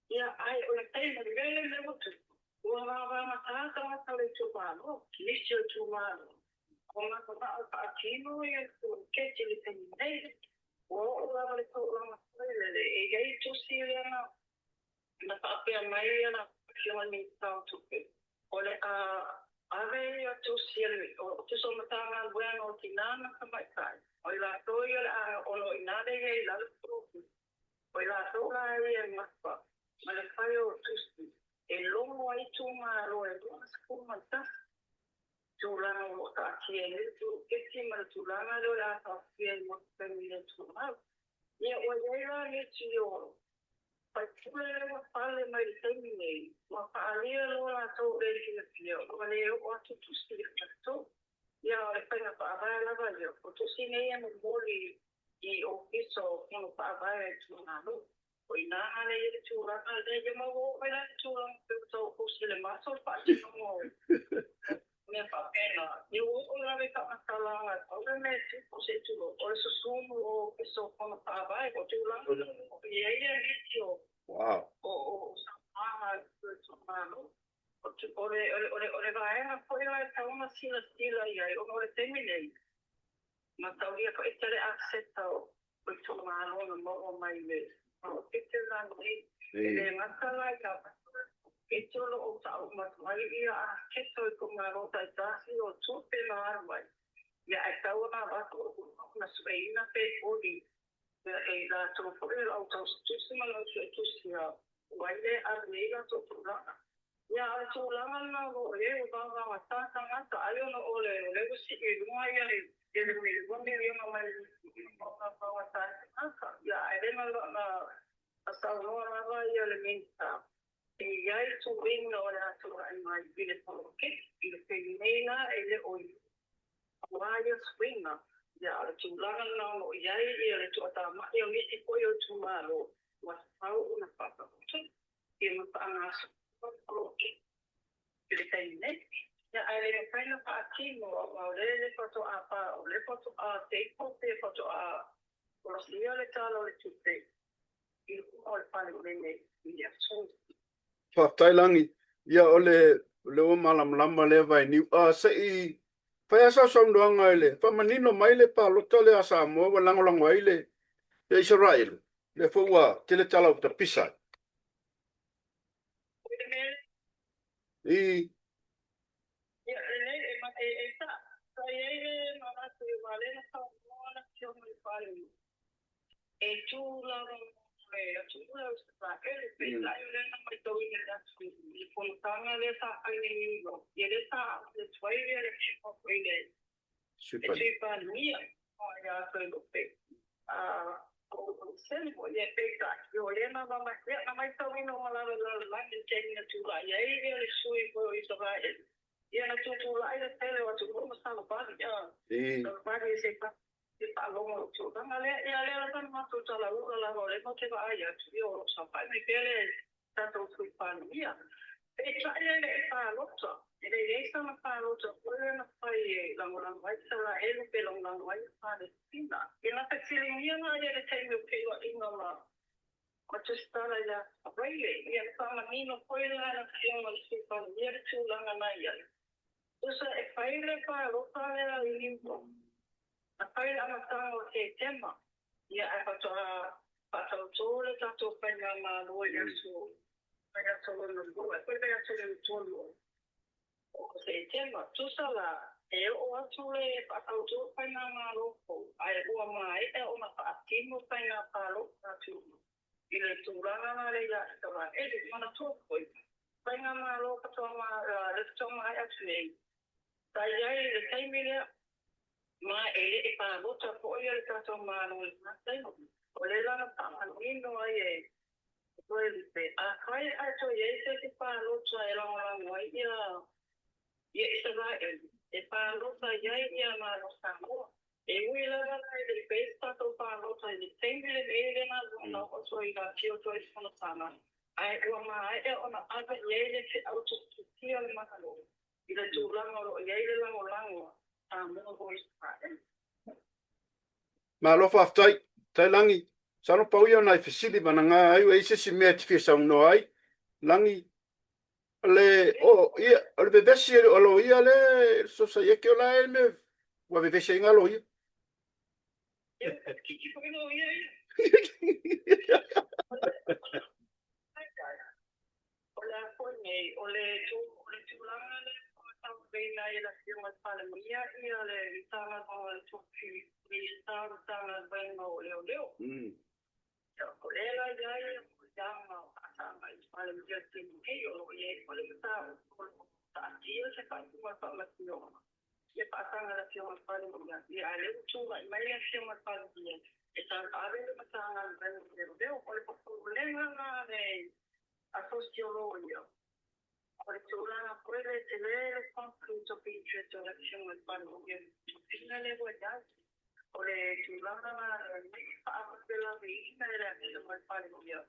Speaker 4: Ia, ae o le taimi le mea lea ua tupu, ua vavamata tagata o le itumalo, nisi o itumalo, ona manao faatino ia le poloketi i le taimi nei. Ua oo lava le tulaga foi lele, e i ai tusi lea na faapea mai ia le Afioga i le Minisita o Tupe, o le a Ave ia tusi a le Ofisa o Matagaluega o Tinā ma Tamaitai, o i latou ia o le a o lo o i ina lea i ai i lalo o O i latou la ia e gafa ma le fai o tusi e logo ai itumalo e 21 tulaga o lo o taatia ai nei le poloketi ma le tulaga lea o le a taatia ai mo se taimi le tumau. Ia ua i ai la nisi o faipule lea ua pale mai i le taimi nei, ua faaalia loa latou le silafia ua le oo atu tusi ia latou. Ia o le faiga faavae lava ia, o tusi nei e momoli i Ofisa o Fono Faavae a itumalo. O i ina la lea e i ai le tulaga lea, ia ma ua oo mai la i le tulaga pei ua tau osi i le maso le faatinoga o mea faapena. Ia ua oo lava i faamatalaga, pau le mea e tupu se i tulou, o le susu o Ofisa o Fono Faavae. O tulaga na o i ai nisi o saunoaga a itumalo. O le vaega foi la e tatau ona silasila i ai, ona o le taimi nei, mataulia foi e tele aseta o itumalo na maua mai i le poloketi lenei. E le gata la i poloketi o lo o tau uma atu ai ia aseta o itumalo taitasi o tupe na alu ai, ia ae tatau ona avatu ona sueina pe oi e i latou foi o le au tausitusi ma le au suetusi a ua ai le ave i ai latou tulaga. Ia, a o le tulaga lena o lo o i ai, ua vagavagata tagata, ai ona o le o lea ua sii i luga ia le ia le $2 miliona mai le miliona ua vagavagata ai tagata. Ia, ae le na na saunoa lava ia le Minisita, e i ai suiga o le a tulai mai i le poloketi. I le taimi nei la e le o i ai ia suiga. Ia, a o le tulaga lena o lo o i ai ia le tuatamai o nisi foi o itumalo ua tatau ona faataoto ia ma faagasolo le poloketi i le taimi nei. Ia, ae le mafai ona faatino aua o lea le faatoa pa, o lea faatoa table pe faatoa folasia le Tala o le Tupe i luma o le Palemene i le aso.
Speaker 1: Faafetai Lagi. Ia o le o lea ua malamalama lea vainiu. A se i fai lava sau saunoaga i le faamanino mai le palota lea a Samoa ua lagolago ai le ia Isaraelu, lea foi ua tele tala ua tapisa ai. I.
Speaker 4: Ia, lelei, e, e, e, sa, sa i ai le manatu aua lea na saunoa le Afioga i le Palemia, e tu lava le atunuu lea o Isaraelu, peitai o lea na matauina i le aso i le fonotaga lea sa fai nei i New York, ia lea sa aafia atu ai le Afioga foi i le le Sui Palemia ia Toelupe Pouseni, ia peitai o lea na ia na matauina uma lava i le lalolagi i le taimi na tulai ai le sui foi o Isaraelu, ia na tutulai le tele o atunuu ma saluvali, saluvali i se i faalogo i le tulaga lea. Ia lea lava na matou talaula lava o lea matou te vaai atu, ia o lo o saofai mai pea le tatou Sui Palemia. Peitai e le i palota, e le i i ai sana palota foi lea na fai e lagolago ai Isaraelu pe lagolago ai Palesitina. Ia na fesiligia la ia i le taimi o feiloaiga ma ma Tusitala i le Aso Faraile, ia na faamanino foi la e le Afioga i le Sui Palemia le tulaga na i ai. Tusa e fai le palota lea i New York, na fai i le amataga o Setema, ia ae faatoa faatautō le tatou faigamalo i le aso vaiaso lona lua, e pei vaiaso lona tolu o Setema. Tusa la, e oo atu le faatautō le faigamalo fou, ae ua maea ona faatino faiga palota atunuu i le tulaga la lea ia Isaraelu. Manatua foi, faigamalo faatoa ma, le faatoa maea atu nei, sa i ai i le taimi lea, ma e le i palota foi le tatou Malo i lena taimi. O lea la na faamanino ai e Toelupe, afai ae toe i ai se isi palota e lagolago ai ia ia Isaraelu, e palota i ai ia Malo Samoa. E ui lava la e le i faia se tatou palota i le taimi lenei lea na oo atu ai i le afio atu ai i le fonotaga, ae ua maea ona ave i ai le feau tuutuutia a le Malo i le tulaga o lo o i ai le lagolago a Samoa mo Isaraelu.
Speaker 1: Malo faafetai. Tailagi, masalo pau ia o nai fesili vanaga ai ua i ai se isi mea e te fia saunoa ai. Lagi, o le, o, ia, o le vevesi o loia lea e sosaiete o la e mea ua vevesi ai ngā loia.
Speaker 4: Ia, kiki foi loia ia. O le a foi nei, o le, o le tulaga lea o O lea la i ai le moliaga o faasaga i le Palemia i le taimi nei, o lo o i ai foi le mataupu o lo o taatia se faaiuga a le Faamasinoga i le faasaga a le Afioga i le Palemia, a o lea ua tulai mai le Afioga i le Palemia e tauave le Matagaluega o Leoleo. O le popolega la a le Asosi o Loia, o le tulaga foi lea e tele le conflict of interest o le Afioga i le Palemia i le tofiga lea ua i ai. O le tulaga la lea e faalavelaveiina e le Afioga i le Palemia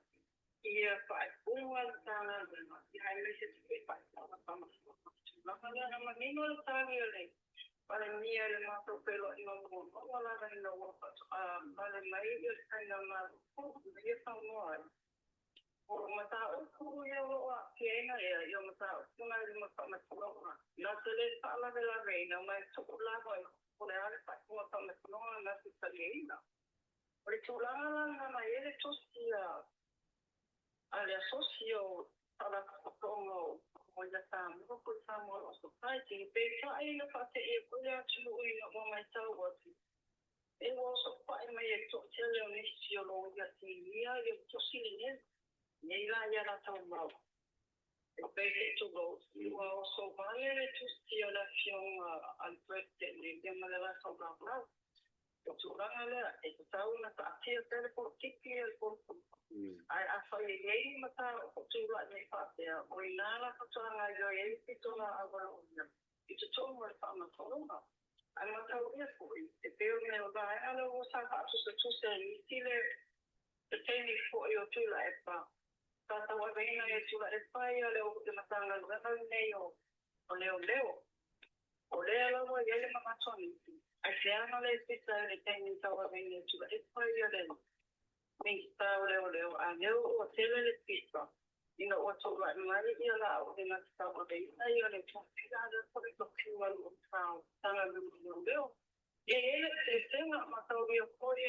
Speaker 4: ia faaiuga a le Matagaluega, aemaise foi faaiuga faamasinoga. O le tulaga lea na manino le tali a le Palemia i le matou feiloaiga muamua lava ina ua faatoa pale mai le Faigamalo fou ina ia saunoa ai. O mataupu ia o lo o aafiaina ea, ia o mataupu na i luma o le Faamasinoga, na te le faalavelaveina ma e tuu lava i po o le a le faaiuga faamasinoga na te taliaina. O le tulaga la lena na i ai le tusi a le Asosi o Faalapotopotoga o Loia Samoa po o le Samoa Law Society, peitai na faateia foi le atunuu ina ua matau atu e ua osofa'i mai ai le toatele o nisi o loia sinia i le tusi lenei, nei la ia latou mau. E pei se i tulou, ua oso vale le tusi a le Afioga a le President nei ia ma le latou laulau. O le tulaga lea, e tatau ona taatia pea le polokiki a le polokiki. Ae afai e i ai ni mataupu o tulai mai faapea, o i ina la faatoa gaoioi ai le pitolaau a loia i totonu o le faamasinoga. Ae mataulia foi, e pei o le mea o vaega lea ua sa faatusatusa e nisi le taimi foi o Tuilaepa, sa tauaveina e Tuilaepa ia le Matagaluega lenei o Leoleo. O lea la ua i ai le manatu o nisi, aisea na le pisa ai i le taimi na tauaveina e Tuilaepa ia le Minisita o Leoleo, a lea ua tele le pisa ina ua tulai mai ia Laauli na te tauaveina ia le tofiga lea po o le tofiga luitau o Matagaluega o Leoleo. E i ai le eseesega mataulia foi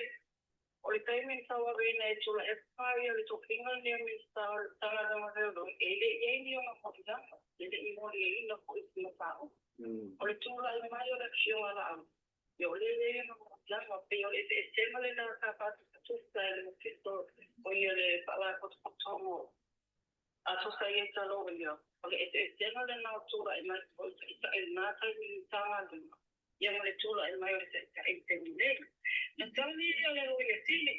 Speaker 4: o le taimi na tauaveina e Tuilaepa ia le tofiga lenei o Minisita o le Matagaluega o Leoleo, e le i ai ni ona moliaga, e le i moliaina foi i se mataupu. O le tulai mai o le Afioga a Laauli, ia o lea e i ai ona moliaga, pei o le eseesega lena sa faatusatusa e le Ofisa o ia le Faalapotopotoga o Sosaieta Loia, o le eseesega lena o tulai mai o le taitai i lena taimi i le Matagaluega, ia ma le tulai mai o le taitai i le taimi nei. Na tali ia le Loia Sili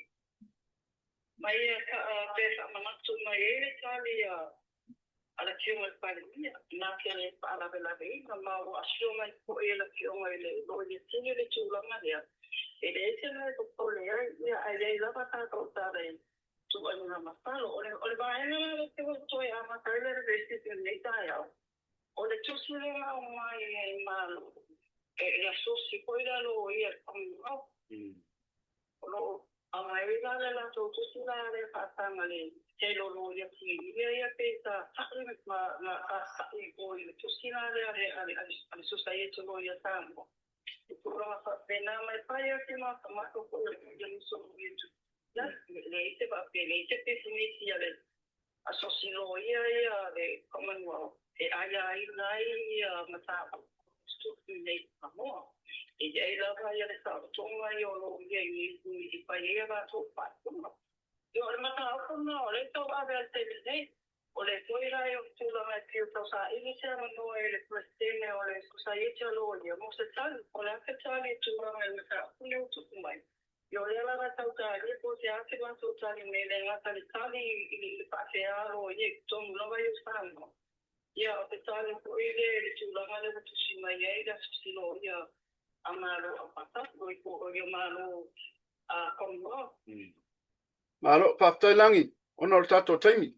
Speaker 4: ma ia pe faamanatu mai ai le tali a le Afioga i le Palemia, na te le faalavelaveina, ma ua assure mai foi e le Afioga i le Loia Sili le tulaga lea, e leai se mea e popole ai, ia ae i ai lava tatou tala i tuuaiga masalo. O le vaega la lea ua toe amata ai le University i lenei taeao, o le tusi lea na aumai e Malo, e le asosi foi lea loia i le Commonwealth, o lo o aumai ai la le latou tusi la lea faasaga le tele o loia sinia ia pei sa sa'i ma na sa'i o i le tusi la lea a le Sosaiete Loia Samoa. I tulaga faapena mai fai a se matamata foi o le muso ia leai se faapea, leai se pisinisi a le asosi loia ia le Commonwealth e aiaina ai ia mataupu tutupu i Samoa. E i ai lava ia le saotoga ia o loia i fai ai a latou faaiuga. Ia o le mataupu lena o lea e tauave ai i le taimi nei. O le foi la o le tulaga e fiu tausaili se avanoa i le Peresetene o le Sosaiete a Loia mo se tali, po o le a se tali i tulaga i le mataupu lea ua tupu mai. Ia o lea lava e tau talia po o se a se matou tali mai, e le gata i le tali i le faafea a loia i totonu lava ia o Samoa. Ia o se tali foi lea i le tulaga lea ua tusi mai ai le Asosi Loia a Malo Aufaatasi, po o ia Malo a Commonwealth.
Speaker 1: Malo, faafetai Lagi, ona o le tatou taimi.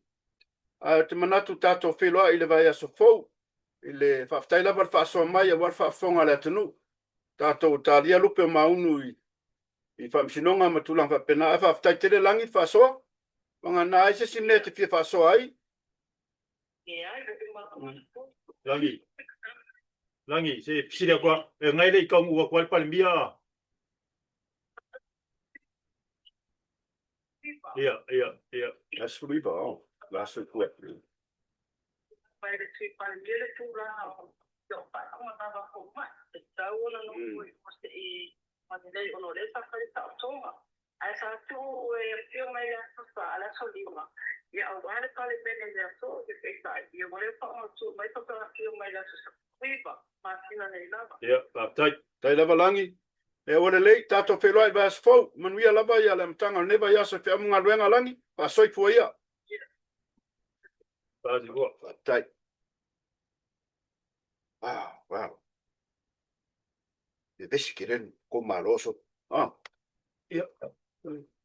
Speaker 1: Ae ou te manatu tatou feiloai i le vaiaso fou, i le faafetai lava le faasoa mai aua le faafofoga a le atunuu. Tatou talia lupe o maunu i faamasinoga ma tulaga faapena. Ae faafetai tele Lagi le faasoa. Vagana ai se isi mea e te fia faasoa ai.
Speaker 2: Lagi, Lagi, se i fesili atu lava, e ngai le i taunuu atu ai le Palemia? Ia, ia, ia.
Speaker 1: La 19, oh, la 19.
Speaker 4: Mai le Sui Palemia le tulaga o o faaiuga lava fomai. E tatau ona nofo i o se i malelei ona o lea sa fai le taotoga. Ae sa tuu e afio mai le Aso Sa a le Aso Lima, ia aua le Palemene i le aso o, peitai, ia ua le faamatuu mai faatoa afio mai le Aso Iva, masina nei lava.
Speaker 2: Ia, faafetai.
Speaker 1: Faafetai lava Lagi. Ea ua lelei, tatou feiloai i le vaiaso fou. Manuia lava ia le amataga o lenei vaiaso i feau ma galuega Lagi. Faasoifua ia.
Speaker 2: Faafetai.
Speaker 1: Faafetai. Ah, wow. Vevesi tele le kou malo so. Ah.
Speaker 2: Ia.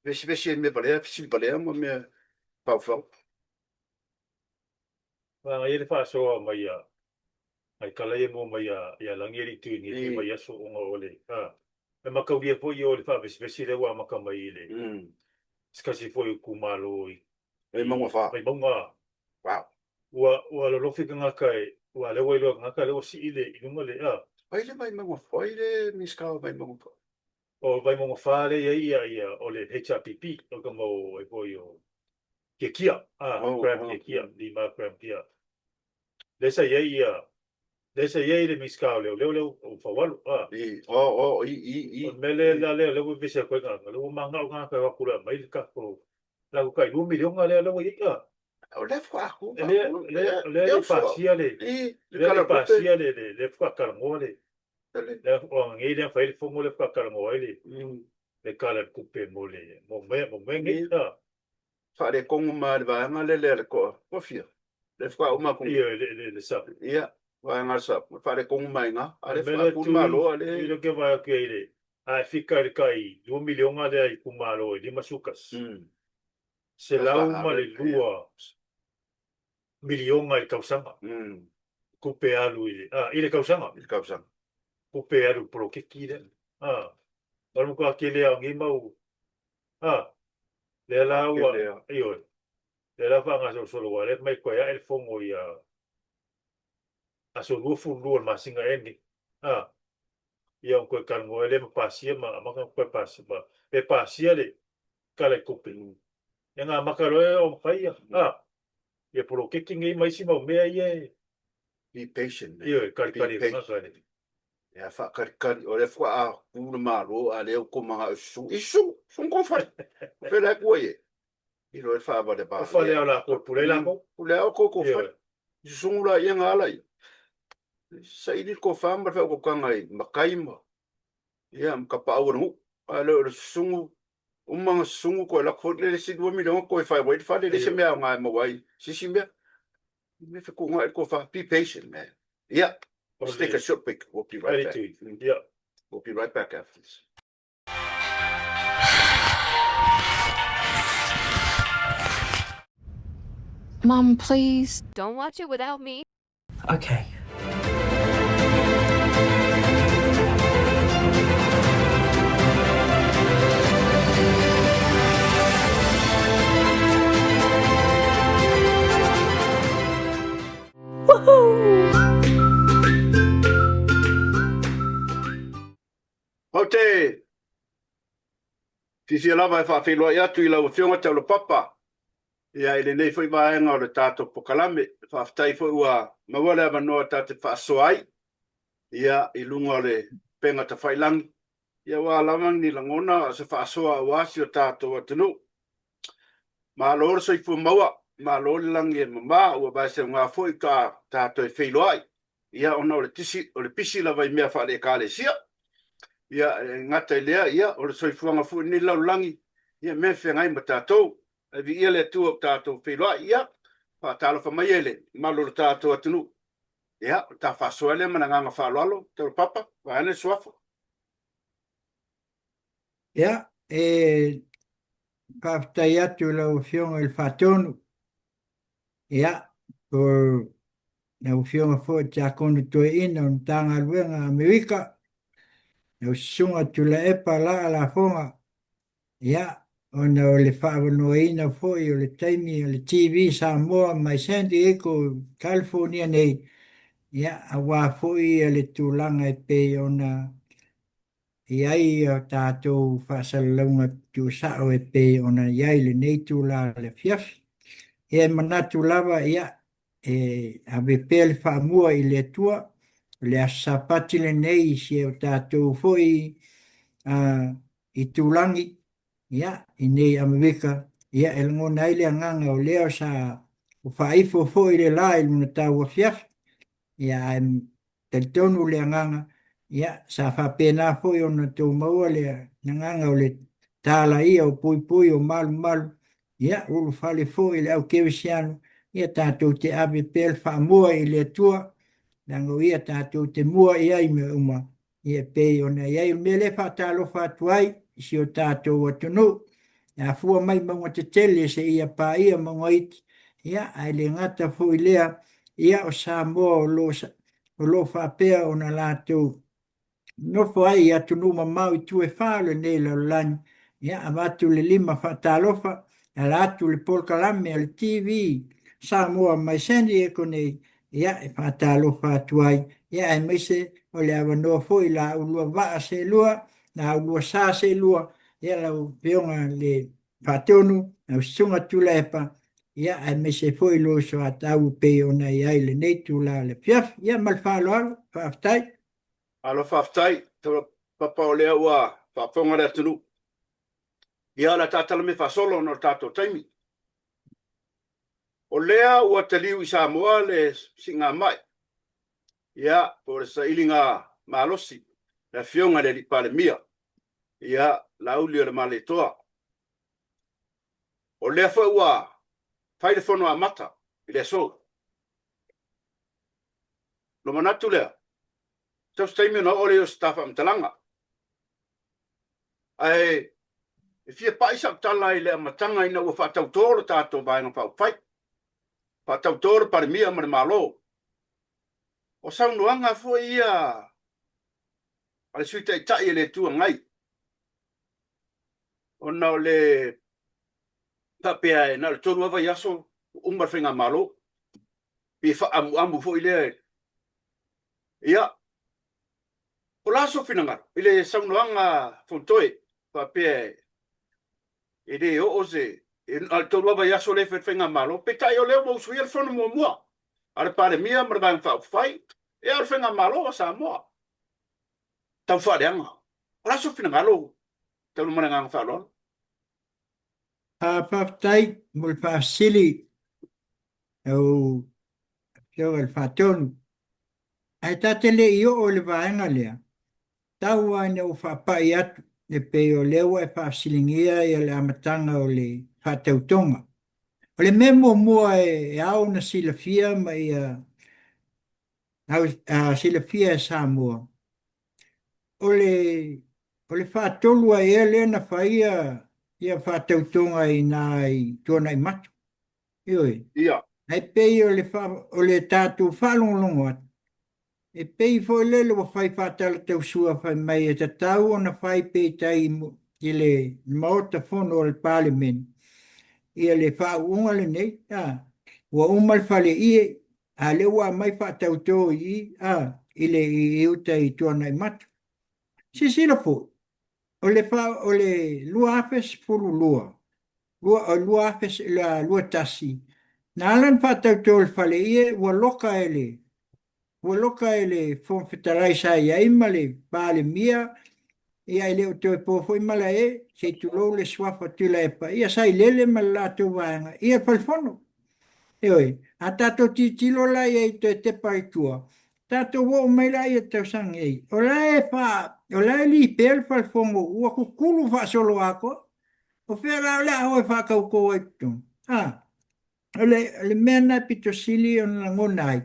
Speaker 1: Vesivesi ai mea valea, fesili valea ma mea faufau.
Speaker 2: Manaia le faasoa mai a ai kala ia mua mai a ia Lagi e le i tui nei mm. vaiaso ona o le a e mataulia foi o le faavesivesi lea ua amata mai i le
Speaker 1: mm.
Speaker 2: se tasi foi o itumalo i
Speaker 1: Vaimauga 4.
Speaker 2: Vaimauga
Speaker 1: Wow.
Speaker 2: Ua ua lolofi tagata e ua lea ua iloa tagata lea ua sii le i luga le a.
Speaker 1: Ai le Vaimauga 4, ai le Minisita o Vaimauga 4.
Speaker 2: O Vaimauga 4 lea i ai ia ia o le HRPP o ka mau ai foi o Kiekie, a
Speaker 1: Oh,
Speaker 2: Graham
Speaker 1: oh.
Speaker 2: Kiekie, Lima Graham Kia. Lea sa i ai ia lea sa i ai le Minisita o Leoleo lea ua faualo a.
Speaker 1: I, oh, oh, i, i, i.
Speaker 2: O le mea lea la lea lea ua vevesi atu ai tagata lea ua manao tagata e o atu loa e aumai le tatou la ua tai 2 miliona lea lea ua i ai a.
Speaker 1: O lea faatoa ku,
Speaker 2: E lea lea lea le pasia le
Speaker 1: I, le
Speaker 2: lea le
Speaker 1: kala tupe.
Speaker 2: pasia le le le faatoa talanoa le
Speaker 1: Le,
Speaker 2: lea o ananei lea na fai ai le fono lea faatoa talanoa ai le
Speaker 1: mm.
Speaker 2: le tala o le tupe mo le mo mea mo mea nei
Speaker 1: I,
Speaker 2: a.
Speaker 1: faaletonu ma le vaega lea lea le toa kofia. Le faatoa uma atu.
Speaker 2: Ia le le le sap.
Speaker 1: Ia, vaega le sap, faaletonu mai ina, a
Speaker 2: O
Speaker 1: le
Speaker 2: le mea lea
Speaker 1: faatoa ku le
Speaker 2: tui
Speaker 1: Malo, a
Speaker 2: tui
Speaker 1: le
Speaker 2: lea ke vaai atu i ai le a e fika i le tai 2 miliona lea i itumalo e 51.
Speaker 1: Mm.
Speaker 2: 102 miliona i le tausaga.
Speaker 1: Mm.
Speaker 2: Tupe alu i le, a, i le tausaga.
Speaker 1: I le tausaga.
Speaker 2: Tupe alu i le poloketi lea. A, o le matua tele lava o nei mau, a, lea la ua,
Speaker 1: Tele lava.
Speaker 2: ioe, lea la ua faagasolosolo aua o lea e fai mai toe ae le fono ia aso 22 o le masina ea lenei. A, ia ona toe talanoa ai lea ma pasia ma amata ona toe pasia, ma, pe pasia le tala i tupe. Ia na amata loa e o fai ia, a, ia poloketi nei ma isi mau mea ia e,
Speaker 1: Be patient, man.
Speaker 2: ioe, kalikali
Speaker 1: Be
Speaker 2: e
Speaker 1: patient.
Speaker 2: tagata le.
Speaker 1: Ia faakalikali, o lea faatoa ku le Malo, a lea ua tou manao i susuga. I susuga, susuga tou fale. O fea la e ku ai e? I loa le faavale
Speaker 2: O fale
Speaker 1: valea.
Speaker 2: a latou e pule ai latou.
Speaker 1: Pule ai outou tou fale.
Speaker 2: Ioe.
Speaker 1: I susuga la ia na ala ia. Saili le tofa ma le faautautaga i matai ma ia ma tapaau o le nuu. A le o le susugu, uma ona susugu toe alu atu foi le isi 2 miliona toe fai ai le fale, e leai se mea aoga e maua ai se isi mea. Me fetuunai le tofa, be patient man. Ia, let's take a short break, we'll be right back.
Speaker 2: Ia.
Speaker 1: We'll be right back after this.
Speaker 5: Mum, please. Don't watch it without me.
Speaker 6: Okay.
Speaker 1: Ou te fiafia lava e faafeiloai atu i lau Afioga Taulapapa ia i lenei foi vaega o le tatou pokalame. Faafetai foi ua maua le avanoa ta te faasoa ai ia i luga o le upega tafailangi ia aua lava ni lagona o se faasoa aua si o tatou atunuu. Malo le soifua maua, malo le lagi e mama, ua vaeseuga foi ta tatou e feiloai ia ona o le tisi, o le pisi lava i mea faale-Ekalesia. Ia, e gata i lea, ia, o le soifuaga foi lenei lalolagi, ia, mea e feagai ma tatou. Ae viia le Atua ua tatou feiloai, ia, faatalofa mai e le mamalu o le tatou atunuu. Ia, o le ta faasoa lea ma le agaga faaaloalo, Taulapapa, vaeane le suafa.
Speaker 7: Ia, e faafetai atu i lau Afioga i le Faatonu, ia, po lau Afioga foi i le Tiakono Toeaina o le Matagaluega a Amerika, lau Susuga Tuilaepa Laa Lafoga, ia, ona o le faaavanoaina foi o le taimi o le TV Samoa mai San Diego, California nei, ia, aua foi le tulaga e pei ona i ai a tatou faasalalauga tuusao e pei ona i ai lenei itula o le afiafi. Ia e manatu lava, ia, e ave pea le faamua i le Atua, o le Aso Sapati lenei i si o tatou foi itulagi, Ia, i nei Amerika, ia e lagona ai le agaga o lea sa faaifo foi le la i lona tauafiafi. Ia, ae talitonu le agaga, ia, sa faapena foi ona tou maua le agaga o le talaia o puipui o malumalu, ia, ulufale foi i le au kerisiano, ia tatou te ave pea le faamua i le Atua, leaga o ia tatou te mua i ai i mea uma, ia e pei ona i ai. O le mea lea e faatalofa atu ai i si o tatou atunuu, e afua mai mauga tetele seia paia mauga iti, ia, ae le gata foi i lea, ia, o Samoa o lo o faapea ona latou nofo ai i atunuu mamao i itu e fa o lenei lalolagi, ia, avatu le lima faatalofa, e ala atu i le polokalame a le TV Samoa mai San Diego nei, ia, e faatalofa atu ai, ia, aemaise o le avanoa foi i la ulua vaa seelua, la ulua sa seelua, ia, lau Afioga i le Faatonu, lau Susuga Tuilaepa, ia, aemaise foi lo uso a tau e pei ona i ai i lenei itula o le afiafi. Ia, ma le faaaloalo, faafetai.
Speaker 1: Malo faafetai, Papa o lea ua faafofoga le atunuu. Ia, o le a taatala mea faasolo ona o le tatou taimi. O lea ua taliu i Samoa le siigamai, ia, po o le sailiga malosi, le Afioga i le Alii Palemia, ia, Laaulialemalietoa. O lea foi ua fai le fono amata i le aso. Ona manatu lea, sau se taimi ona oo lea o se ta faamatalaga. Ae e fia pai sau tala i le amataga ina ua faatautō le tatou Vaega Faaupufai, faatautō le Palemia ma le Malo. O saunoaga foi ia a le Sui Taitai o le Itu Agai, ona o le faapea e na o le 3 lava vaiaso ua uma le Faigamalo, pei e faaamuamu foi lea. Ia, o le a sou finagalo i le saunoaga Fonotoe faapea e le oo se, e na o le 3 lava vaiaso lea e fai le Faigamalo, peitai o lea ua usuia le fono muamua a le Palemia ma le Vaega Faaupufai, ia o le Faigamalo a Samoa. Tau faaleaga. O le a sou finagalo talu ma le agaga faaaloalo?
Speaker 7: Faafetai mo le faafesili lau Afioga i le Faatonu. Ae ta te le i oo i le vaega lea, tau lava ina ou faapai atu e pei o lea ua e faafesiligia le amataga o le faatautoga. O le mea muamua e ao ona silafia ma ia silafia e Samoa, o le o le faatolu ai ea lea na faia ia faatautoga i ina i Tuanaimato. Ioe.
Speaker 1: Ia.
Speaker 7: Ae pei o le, o le tatou faalogologo atu, e pei foi lele ua fai faatalatausuga fai mai e tatau ona fai peitai i le Maota Fono o le Palemene ia le faauuga lenei, a, ua uma le faleie, a lea ua aumai faatautō i i, a, i le i uta i Tuanaimato. Silasila foi, o le, fa, o le 2012, 2021, na ala ona faatautō i le faleie, ua loka e le, ua loka e le Fofoga Fetalai sa i ai ma le Palemia, ia e le o toe po foi malae, se i tulou le suafa Tuilaepa, ia sa i lele ma le latou vaega, ia le falefono. Ioe, a tatou tilotilo la i ai toe tepa i tua, tatou oo mai la i le tausaga nei, o la e fa, o la e lipea le falefono ua kukulu faasoloatoa. O fea la o le a o e faatautō ai i totonu? A, o le, o le mea lena e pito sili ona lagona ai,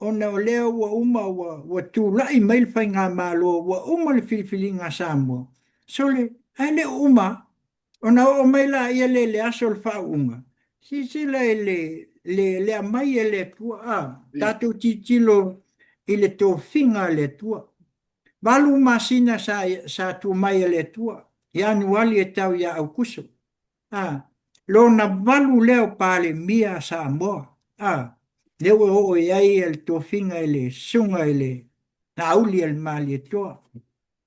Speaker 7: ona o lea ua uma, ua, ua tulai mai le faigamalo, ua uma le filifiliga a Samoa, sole, ae le o uma. Ona oo mai laia lea i le aso o le faauuga, silasila i le, le, le aumai e le Atua, a, tatou tilotilo i le tofiga a le Atua. 8 masina sa, sa tuu mai e le Atua, Ianuali e tau ia Aukuso. A, lona valu lea o Palemia a Samoa, a, lea ua oo i ai le tofiga i le susuga i le Laaulialemalietoa.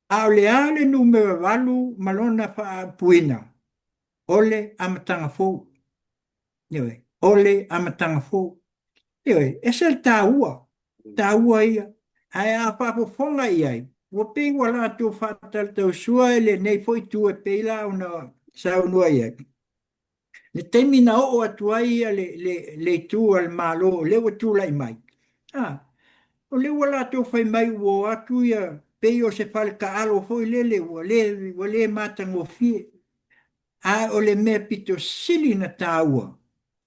Speaker 7: A o le a le numera 8 ma lona faaupuina? O le amataga fou. Ioe, o le amataga fou. Ioe, ese le taua, taua ia. Ae a faafofoga i ai, ua pei ua latou faatalatalausua i lenei foi itu e pei la ona saunoa i ai, le taimi na oo atu ai ia le, le, le itu a le Malo o lea ua tulai mai, a, o lea ua latou fai mai ua o atu ia, pei o se fale taalo foi lele ua le, ua le matagofie. A o le mea pito sili ona taua,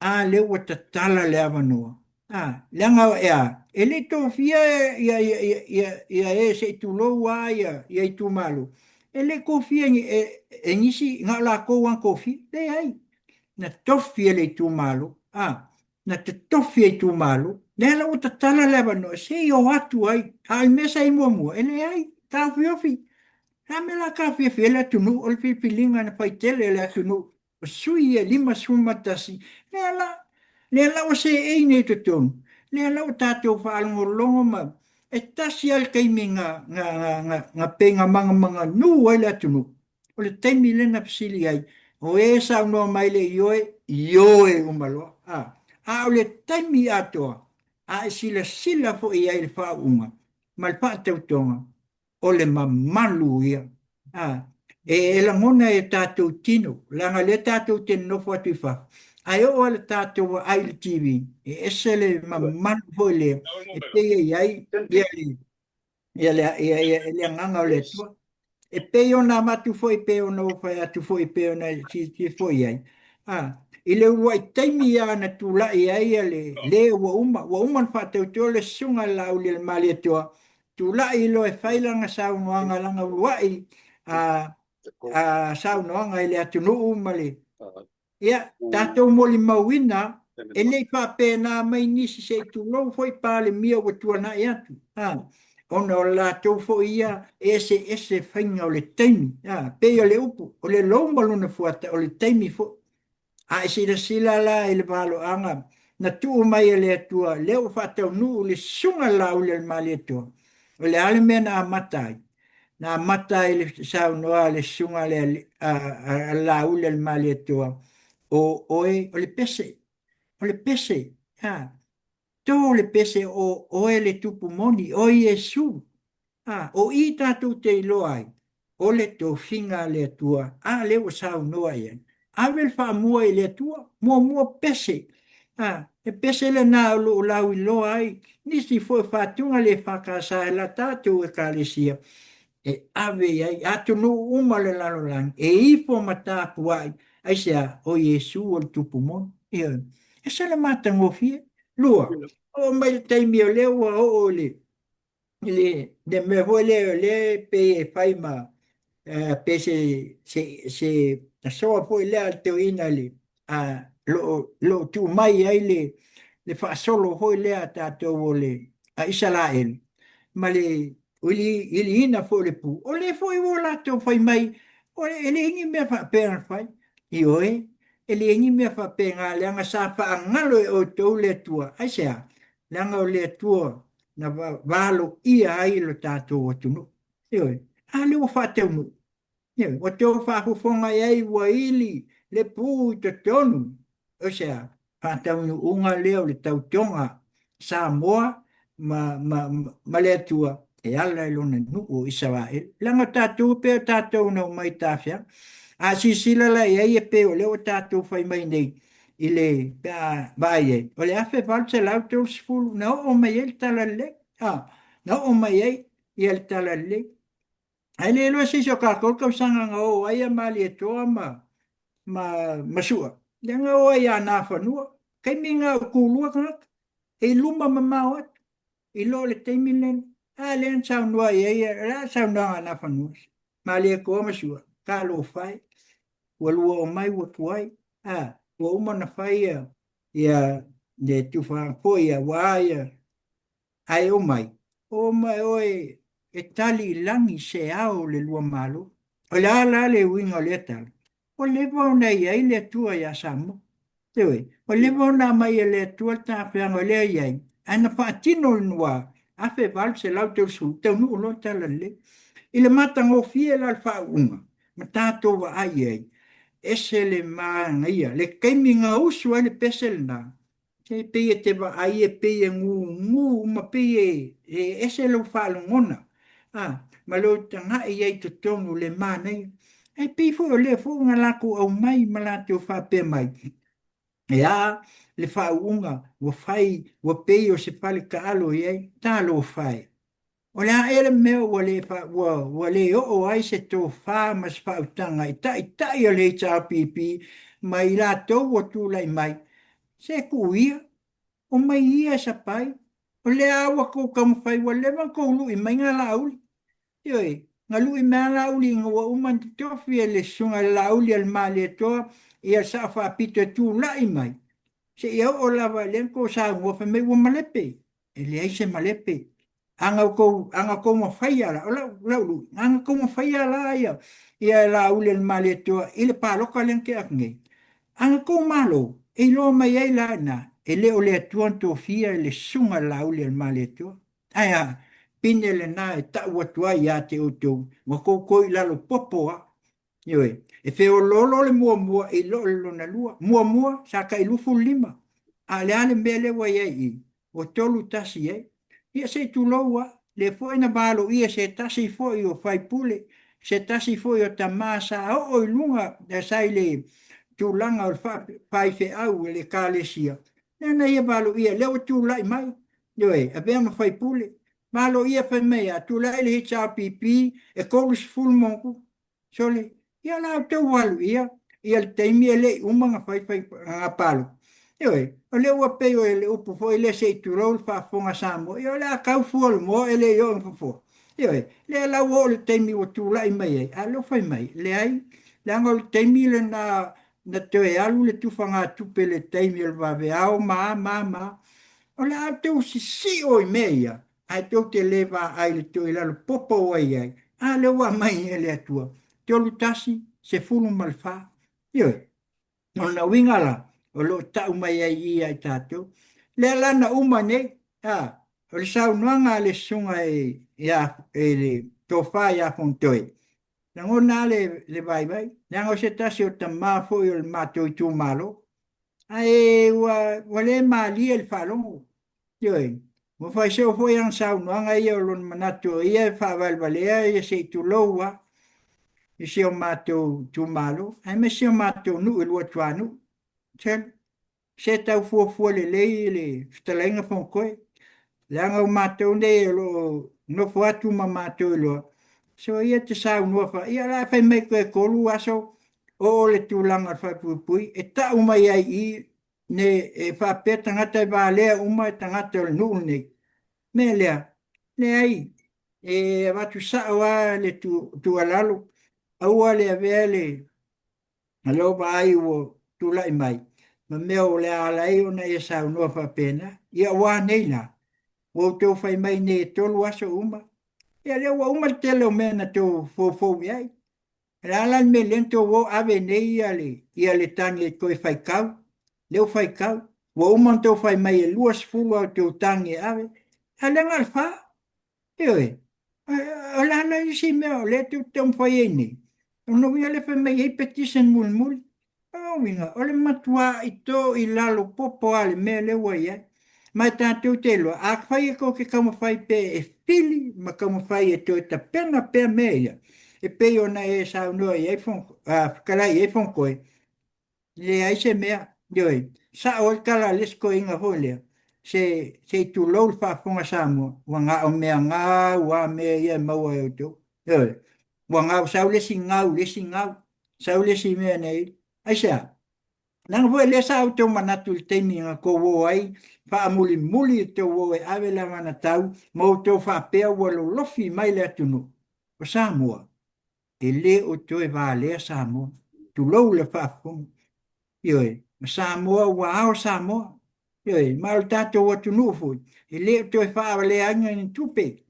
Speaker 7: a lea ua tatala le avanoa, a, leaga e a, e le i tofia ia, ia, ia, ia, ia e se i tulou lava ia, ia itumalo, e le i tofia e, e nisi, na o latou lava na tofia. Leai, na tofi e le itumalo, a, na totofi e itumalo, lea la ua tatala le avanoa, se i o atu ai, a o le mea sa i ai muamua, e leai, taofiofi. O le a le mea o le a taofiofi ai le atunuu, o le filifiliga na fai tele e le atunuu, o sui ia e 51, lea la, lea la ua seei nei i totonu, lea la ua tatou faalogologo ma, e tasi lava le taimi na, na, na, na, na pei na manumanu ai le atunuu, o le taimi lea na fesili ai, o e saunoa mai le ioe, ioe uma loa. A, a o le taimi atoa, a e silasila foi i ai i le faauuga ma le faatautoga, o le mamalu ia. A, e, e lagona e tatou tino, leaga lea tatou te nonofo atu i fafo, ae oo lava i le tatou vaai i le TV, e ese le mamalu foi lea e pei e i ai ia le, ia le, ia, ia, le agaga o le Atua. E pei ona avatu foi, pei ona ou fai atu foi, pei ona silasila foi i ai, a, i le uluai taimi lava na tulai ai le le ua uma, ua uma ona faatauto le Susuga i le Laaulialemalietoa, tulai loa e fai lana saunoaga, lana uluai a, a, saunoaga i le atunuu ma le, Ia, tatou molimauina, e le i faapena mai nisi se i tulou foi Palemia ua tuanai atu, a, ona o latou foi ia e eseese faiga o le taimi, a, pei o le upu, o le lou ma lona fuata, o le taimi foi. A e silasila la i le valoaga na tuu mai e le Atua, lea ua faataunuu le Susuga i le Laaulialemalietoa, o le a le mea na amata ai? Na amata ai le saunoa a le susuga a le Laauli a le Malietoa, o oe o le pese, o le pese, a, to le pese o oe le tupu moni, o Iesu, a, o i tatou te iloa ai, o le tofiga a le Atua, a lea ua saunoa i ai. Ave le faamua i le Atua, muamua pese, a, e pese lena o lo o lauiloa ai nisi foi o faatuga le EFKS e la tatou Ekalesia e ave i ai atunuu uma o le lalolagi e ifo ma tapuai, aisea? O Iesu o le Tupu moni. Ioe. Ese le matagofie. Lua, oo mai le taimi o lea ua oo i le i le, le mea foi lea o lea e pei e fai ma pe se, se, se asoa foi lea a le toeaina le, a, lo, lo tuu mai ai le, le faasolo foi lea a tatou o le a Isaraelu ma le iliina foi o le pu, o lea foi ua latou fai mai, o le, e leai ni mea faapea na fai. Ioe, e leai ni mea faapena, leaga sa faagalo e outou le Atua. Aisea? Leaga o le Atua na valoia ai lo tatou atunuu. Ioe, a lea ua faataunuu. Ioe, ua tou faafofoga i ai ua ili le pu i totonu. O se a? Faataunuuga lea o le tautoga Samoa ma, ma, ma le Atua e ala i lona nuu o Isaraelu. Leaga tatou e pei o tatou na omai tafeaga. A silasila la i ai e pei o lea ua tatou fai mai nei i le, pe a vaai ai, o le 1830 na oo mai ai le Talalelei, a, na oo mai ai ia le Talalelei. Ae le iloa se isi o tatou le tausaga na oo ai a Malietoa ma, ma, ma Sua, lea na oo ai ia Nafanua, taimi na o tulua tagata, e i luma mamao atu, i lo le taimi lenei. A lea na saunoa i ai, o le a le saunoaga a Nafanua? Malietoa ma Sua, talofa e, ua lua omai ua tuai, a, ua uma ona fai ia, ia le tufa foi ia, ua a ia, ae omai, omai oe e tali i lagi se ao o le lua Malo. O le a la le uiga o lea tala? Ua leva ona i ai le Atua ia Samoa. Ioe, ua leva ona aumai e le Atua le tafeaga o lea e i ai, ae na faatino i le 1830, taunuu loa le Talalelei. I le matagofie la o le faauuga, ma tatou vaai i ai, ese le manaia, le taimi na usu ai le pese lena, E pei e te vaai e pei e gugu uma, pei e, e ese lou faalogona, a, ma lou tagai ai i totonu o le manaia. Ae pei foi o lea foi na latou aumai ma latou faapea mai, e a le faauuga ua fai ua pei o se fale taalo i ai, talofa e. O le a ea le mea ua le, ua le oo ai se tofa ma se faautaga i taitai o le HRPP ma i latou ua tulai mai, se tuu ia, omai ia e sapai, o lea ua tou taumafai ua leva ona tou lui mai na Laauli. Ioe, na lui mai lava Laauli ina ua uma ona totofi e le susuga i le Laauli a le Malietoa ia le Sao Faapito e tulai mai, seia oo lava i lea na tou saunoa fai mai ua malepe. E leai se malepe. A na outou, a na outou mafaia la, o lau, lau lui, a na outou mafaia la ia, ia Laauli a le Malietoa i le palota lea na tea atu nei, a na outou malo, e iloa mai ai la i ina, e le o le Atua na tofia le susuga i le Laauli a le Malietoa. Ae a, pine lena e tau atu ai ia te outou, ua outou toe i lalo popo lava. Ioe, e feoloolo le muamua i lo le lona lua. Muamua, sa tai 25, a o le a le mea lea ua i ai i i? Ua 31 ai. Ia se i tulou lava, lea foi na valoia e se tasi foi o faipule, se tasi foi o tama sa oo i luga, sa i le tulaga o le faifeau i le Ekalesia, lea na ia valoia, lea ua tulai mai, ioe, avea ma faipule. Valoia fai mai a, tulai le HRPP e 30 ma ono Sole, ia la outou alu ia, ia le taimi e le i uma ona fai fai aga palota. Ioe, o lea ua pei o le upu foi lea se i tulou le faafofoga a Samoa, ia o le a tau fua o le moa e le i oo ina fofoa. Ioe, lea la ua oo i le taimi ua tulai mai ai, a o lea ua fai mai, leai, leaga o le taimi lena na toe alu le tufagatupe i le taimi o le vaveao ma a ma a ma a. O le a outou sisio i mea ia, ae tou te le vaai i le toilalo popo ua i ai, a lea ua aumai e le Atua, 31, 14. Ioe, o lona uiga la, o lo o tau mai ai i ia i tatou. Lea la na uma nei, a, o le saunoaga a le susuga ia, e le tofa ia Fonotoe, lagona lava le, le vaivai, leaga o se tasi o tama foi o le matou itumalo, ae ua, ua le malie le faalogo. Ioe, ua fai soo foi ana saunoaga ia o lona manatu o ia e faavalevalea ia se i tulou lava i si o matou itumalo, aemaise si o matou nuu i Luatuanuu. Selu, se tau fuafua lelei le fetalaiga Fonotoe, leaga o matou nei o lo o nofo atu ma matou iloa, so ia te saunoa fa, ia o le a fai mai toe 3 aso oo le tulaga o le faaipuipui e tau mai ai i i ne e faapea tagata e valea uma e tagata o le nuu lenei. Mea lea, leai, e avatu sao lava le tuualalo, aua le avea le lou vaai ua tulai mai, ma mea o le a ala ai ona e saunoa faapena. Ia ua a nei la? Ua outou fai mai nei e 3 aso uma. Ia lea ua uma le tele o mea na tou foufou i ai. O le a la le mea lea na tou o ave nei ia le, ia le tagi e toe faitau? Lea ua faitau. Ua uma ona tou fai mai e 20 a outou tagi e ave. A o lea na o le fa. Ioe. O le a la isi mea o lea tou te taumafai ai nei? O lona uiga lea fai mai e i ai petition mulimuli. O lona uiga, o le matuai to i lalo popo lava le mea lea ua i ai. Ma e tatou te iloa, afai e tou te taumafai pea e fili ma taumafai e toe tapena pea mea ia, e pei ona e saunoa i ai, fetalai i ai Fonotoe, leai se mea, ioe, sao ai le tala a le isi toeaina foi lea, se, se i tulou le faafofoga Samoa, ua na o mea gau lava mea ia e maua e outou. Ioe, ua gau, sau le isi gau, le isi gau, sau le isi mea nei. Aisea? Leaga foi lea sa outou manatu i le taimi na tou o ai, faamulimuli outou o e ave le anavatau ma outou faapea ua lolofi mai le atunuu o Samoa. E le o toe valea Samoa. Tulou le faafofoga. Ioe, o Samoa ua ao Samoa. Ioe, ma o le tatou atunuu foi, e le o toe faavaleaina ni tupe.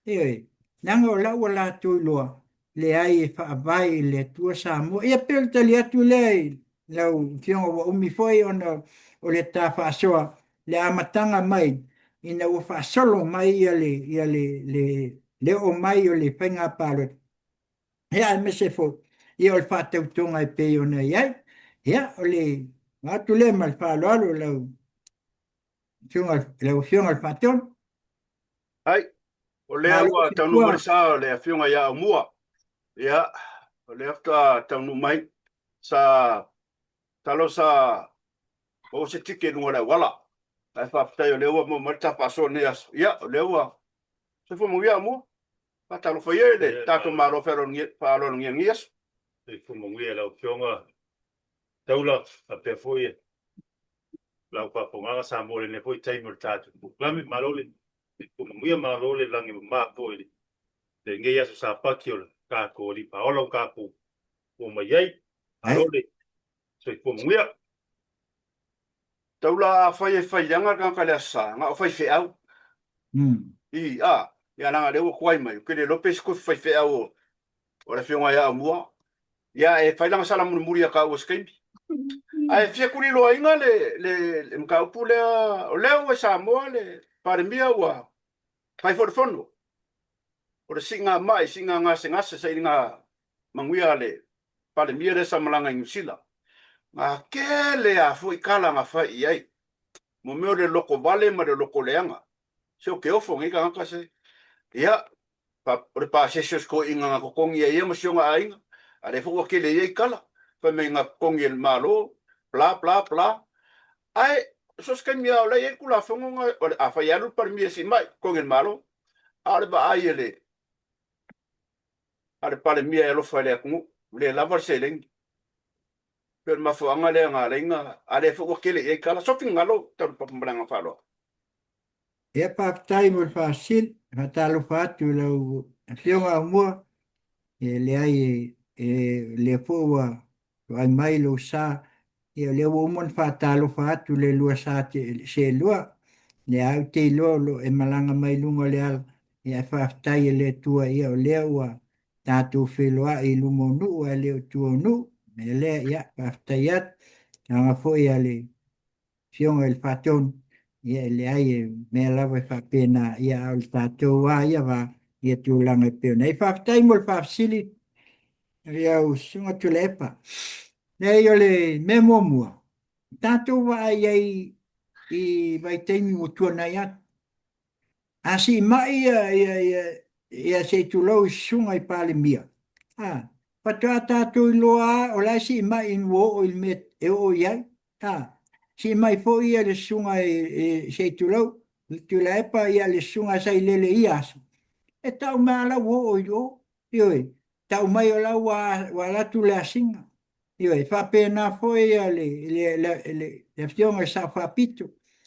Speaker 7: Ioe, leaga o la ua latou iloa, leai e faavae i le Atua Samoa. Ia pei o le tali atu lea i lau Afioga ua umi foi ona o le ta faasoa le amataga mai ina ua faasolo mai ia le, ia le, le, le oo mai o le faiga palota. Ia aemaise foi ia o le faatautoga e pei ona i ai. Ia o le atu lea ma le faaaloalo lau Afioga, lau Afioga i le Faatonu.
Speaker 1: Ai, o lea ua taunuu mai le sa o le Afioga ia Aumua. Ia, O lea faatoa taunuu mai, sa talo sa maua se tike i luga o le auala. Ae faafetai o lea ua maua mai le ta faasoa i lenei aso. Ia, o lea ua soifua manuia Aumua. Faatalofa ia i le tatou Malo faaaloalogia i lenei aso.
Speaker 2: Soifua manuia i lau Afioga Taula faapea foi lau faafofogaga Samoa i lenei foi taimi o le tatou polokalame. Malo le soifua manuia, malo le lagi e mama foi i lenei aso Sapati o le tatou Alii Paola ua tatou oo mai ai. Malo le soifua manuia.
Speaker 1: Taula afai e fai leaga le tagata i le Aso Sa, na o faifeau. I, a, ia leaga o lea ua tuai mai, ou te le iloa pe se tofi faifeau o le afioga ia Aumua. Ia e fai lana sala mulimuli ia taua i se taimi. Ae fia tuliloaina le, le, le mataupu lea, o lea ua i Samoa le Palemia ua fai foi le fono. O le siiga mai, siiga gasegase, sailiga manuia a le Palemia lea sa malaga i Niu Sila. Na tele lava foi tala na fai i ai, mo mea o le lotovale ma le lotoleaga. Se ou te ofo i nei tagata se. Ia, o le pasese o si toeaina na totogi e ia ma si ona aiga, a lea foi ua tele i ai tala, fai mai na totogi e le Malo, bla bla bla. Ae so o se taimi lava o la e i ai le Tulafono na, afai e alu le Palemia e siimai, totogi e le Malo. A o le vaai a le a le Palemia e alofa i le atunuu, le lava le seleni. Pei o le mafuaaga lea na ala ai ona, a lea foi ua tele i ai tala. So finagalo Taulapapa ma le agaga faaaloalo.
Speaker 7: Ia faafetai mo le faasili, faatalofa atu i lau Afioga Aumua, e leai e lea foi ua toai mai lou sa, ia o lea ua uma ona faatalofa atu le lua sa seelua, lea lava ou te iloa o lo o e malaga mai i luga o le ala, ia ae faafetai e le Atua ia o lea ua tatou feiloai i luma o nuu ae le o tua o nuu. O le mea lea, ia faafetai atu, agaga foi a le Afioga i le Faatonu, ia e leai e mea lava e faapena, ia a o le tatou lava ia va, ia tulaga e pei ona i ai. Faafetai mo le faafesili lau Susuga Tuilaepa. Leai o le mea muamua, tatou vaai i ai i vaitaimi ua tuanai atu. A siimai ia, ia, ia, ia se i tulou i susuga i Palemia, a, faatoa tatou iloa lava o la e siimai ua oo i le mea e oo i ai, a, siimai foi ia le susuga i, se i tulou, le Tuilaepa, ia le susuga sa i lele i ia aso, e tau mai lava la ua oo i o, ioe, tau mai o la ua, ua alu atu le asiga. Ioe, e faapena foi le, le, le, le, le afioga i Sao Faapito,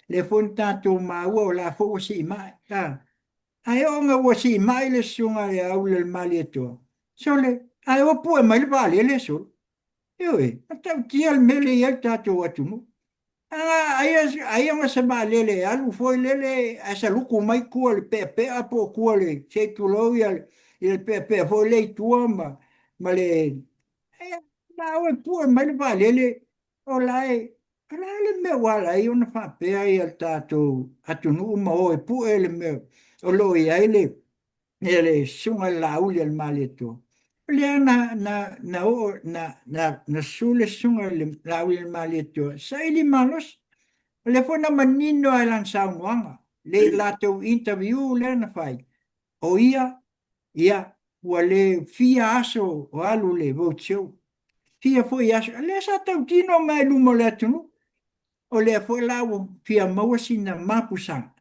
Speaker 7: lea foi na tatou maua o la foi ua siimai. A, ae oo ina ua siimai le susuga ia Aulelmalietoa, sole, ae ua pue mai le vaalele sole. Ioe, matautia le mea lea e i ai le tatou atunuu. Aia, aia ma se vaalele e alu foi lele ae saluku mai tua le peapea po o tua le, se i tulou ia le, ia le peapea foi lea i tua ma, ma le, ae la e pue mai le vaalele, o la e, o le a le mea ua ala ai ona faapea ia le tatou atunuu ma o e pue le mea o lo o i ai le, ia le susuga i le Laauli a le Malietoa, o lea na, na, na oo, na, na, na susu le susuga i le Laauli a le Malietoa, saili malosi. O lea foi na manino lava i lana saunoaga, le latou interview lea na fai, o ia, ia, ua le fia aso o alu le road show. Fia foi aso, lea sa tautino mai i luma o le atunuu. O lea foi la ua fia maua sina mapusaga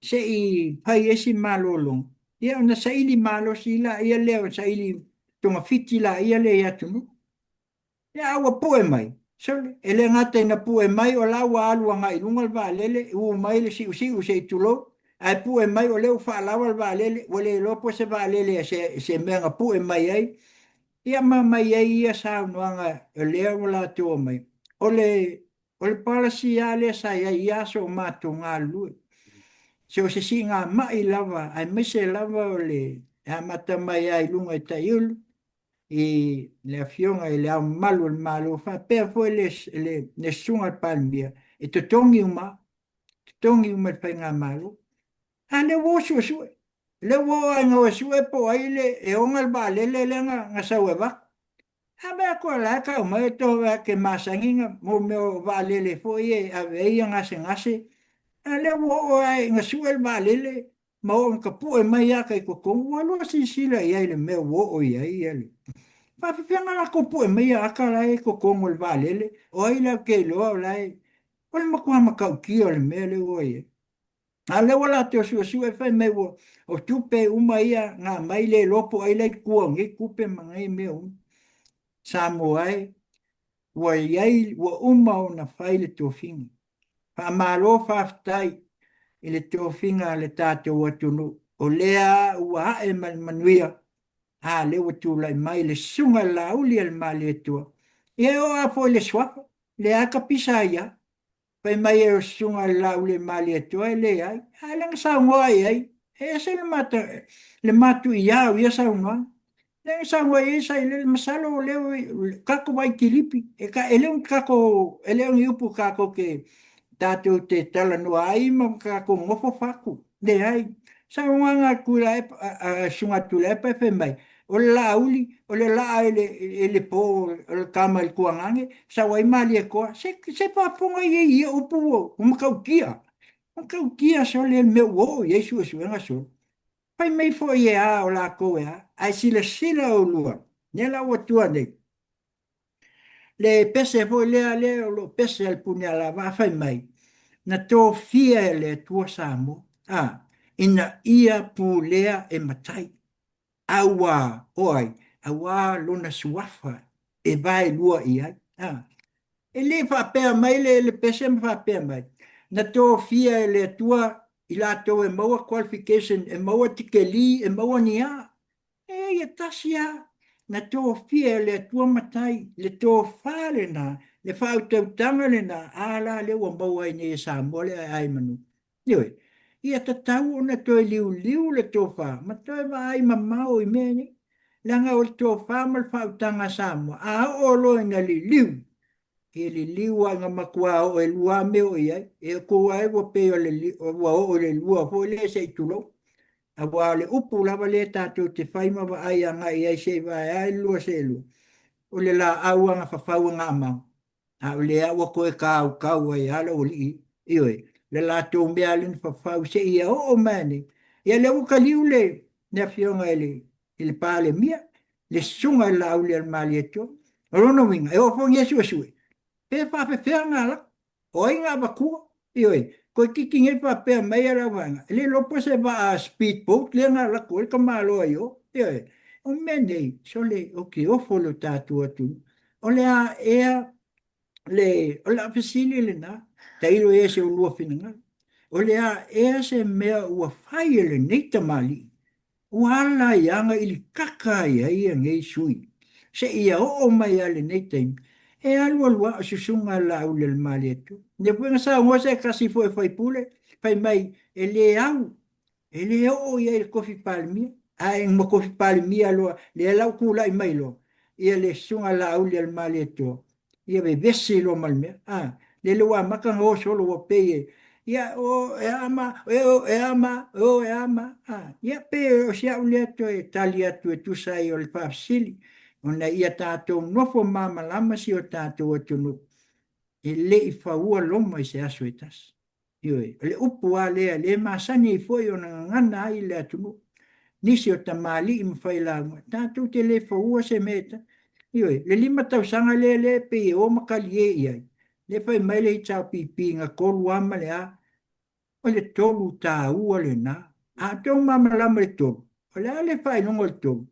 Speaker 7: se i fai ai si malologa, ia ona saili malosi laia lea, o saili togafiti laia lea i atunuu. Ia a ua pue mai, sole, e le gata ina pue mai o la ua alu agai i luga le vaalele, u mai le siusiu se i tulou, ae pue mai o lea ua faalawa le vaalele, ua le iloa po o se vaalele a se, se mea na pue mai ai, ia ma aumai ai ia saunoaga o lea ua latou aumai. O le O le palasi lava lea sa i ai i ia aso o matou galulue. Se o se siigamai lava, aemaise lava o le amata mai lava i luga i Taiulu, i le Afioga i Le Ao Mamalu o le Malo, faapea foi le, le, le Susuga i le Palemia, e totogi uma, totogi uma e le Faigamalo. A lea ua o suesue. Lea ua oo lava ina o e sue po o ai le, e ona le vaalele lea na, na sau e avatu. A mea atu o la e tau mai to ke masani na mo mea o vaalele foi e ave ai ia gasegase. A lea ua oo lava ina sue le vaalele ma oo ina tapue mai ia kai totonu, ua lua silasila i ai i le mea ua oo i ai ia le. Faafefea na latou pue mai ia aka la e totonu o le vaalele, o ai la ke iloa o la e, o le matua matautia o le mea lea ua i ai. A o lea ua latou suesue fai mai ua o tupe uma ia na aumai le iloa po o ai la i tua o nei tupe ma nei mea uma. Samoa e, ua i ai, ua uma ona fai le tofiga. Faamalo faafetai i le tofiga a le tatou atunuu, o lea ua ae ma le manuia, a lea ua tulai mai le Susuga i le Laauli a le Malietoa. Ia e oo lava foi i le suafa, lea lava tapisa ai lava. Fai mai e o Susuga i le Laauli a le Malietoa e leai. A lea na saunoa i ai, e ese le mata, le matuia o ia saunoaga. Lea na saunoa i ai Sailele, masalo o lea tatou vaai kilipi, e, ta, e le o ni tatou, e le o ni upu tatou te, tatou te talanoa ai ma tatou nofo fatu. Leai. Saunoaga a Tuilaepa, a Susuga Tuilaepa e fai mai, o le Laauli, o le laa i le, i le po o le tama i le tuagane, sau ai Malietoa. Se, se faafofoga i ai i ia upu ua, ua matautia. Matautia sole le mea ua oo i ai suesuega sole. Fai mai foi e a o latou e a, ae silasila oulua, lea la ua tua nei. Le pese foi lea, lea o lo o pese a le Punialavaa fai mai, na tofia e le Atua Samoa, a, ina ia pulea e matai, auā, o ai, auā lona suafa e vaelua i ai. A, e le faapea mai le, le pese ma faapea mai, na tofia e le Atua i latou e maua qualification, e maua tikeli, e maua ni a. E ia tasi lava, na tofia e le Atua matai, le tofa lena, le faautautaga lena, a la lea ua maua ai nei e Samoa le aeae manu. Ioe, ia tatau ona toe liuliu le tofa ma toe vaai mamao i mea nei, leaga o le tofa ma le faautaga a Samoa, a oo loa ina liliu, e liliu lava ina matua oo e lua lava mea o i ai, e tuu ai ua pei o le, ua oo i le lua foi lea se i tulou. Aua o le upu lava lea tatou te fai ma vaai agai i ai se i vae ai le lua seelua, o le laau lava na fafau e Gaamau, a o lea ua toe tautau ai lava le aualii, ioe, le latou mea lea na fafau seia oo mai nei. Ia lea ua taliu le, le afioga i le, i le Palemia, le susuga i le Laauli a le Malietoa. O lona uiga, e oo foi ina ia suesue, pe faapefea ona alafo, o ai na avatua, ioe, toeitiiti nei faapea mai a lau vaega, e le iloa po o se vaa speed boat lea na alu atu ai le tamaloa i o, ioe. O mea nei, sole, ou te ofo i lo tatou atunuu. O le a ea le, o lau fesili lena, tailo ia i se ulua finagalo. O le a ea se mea ua fai e lenei tamalii Ua ala ai aga ilikaka ai ai ia nei sui seia oo mai a lenei taimi e alualu a o susuga Laauli a le Malietoa. Lea foi na saunoa se tasi foi o faipule fai mai e le au, e le oo i ai i le tofi Palemia, ae ma tofi Palemia loa lea la ua tulai mai loa ia le susuga Laauli a le Malietoa ia vevesi loa ma le mea, a, lele ua amata ona o solo ua pei e, ia, o, e a ma, e o, e a ma, o, e a ma, a, ia, pei o si au lea toe tali atu e tusa ai o le faafesili, ona ia tatou nofo malamalama si o tatou atunuu, e le i faua Roma i se aso e tasi. Ioe, o le upu lava lea lea e masani ai foi ona gagana ai le atunuu. Nisi o tamalii ma failauga, tatou te le faua se mea e ta. Ioe, le 5 tausaga lea lea e pei e o ma talie i ai, lea fai mai le HRPP na tolu lava ma le a, o le tolu taua lena. A outou malamalama i le tolu, o le a le faailoga o le tolu?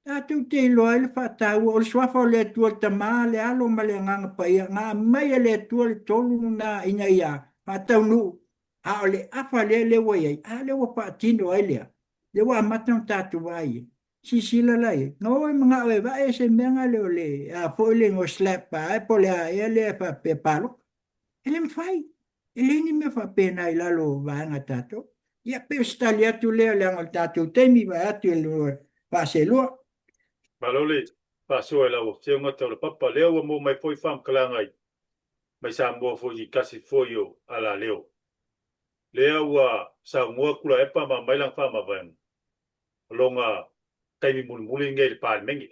Speaker 7: Tatou te iloa ai le faataua, o le suafa o le Atua le Tama, le Alo ma le Agaga Paia, na aumai e le Atua le tolu lena ina ia faataunuu, a o le afa lea lea ua i ai, a lea ua faatino ai lea, lea ua amata ona tatou vaai i ai. Silasila la i ai, na o e manao e vae se mea na le o le, a foi le igoa slap ae po o le a ea lea faapea palota. E le mafai. E leai ni mea faapena i lalo o vaega a tatou. Ia, pei o se tali atu lea leaga o le tatou taimi vae atu i le faaselua.
Speaker 2: Malo le faasoa i lau Afioga Taulapapa. Lea ua maua mai foi faamatalaga i mai Samoa foi i tasi foi o alaleo. Lea ua saunoa Tuilaepa ma aumai lana faamavaega o lona taimi mulimuli lenei i le Palemene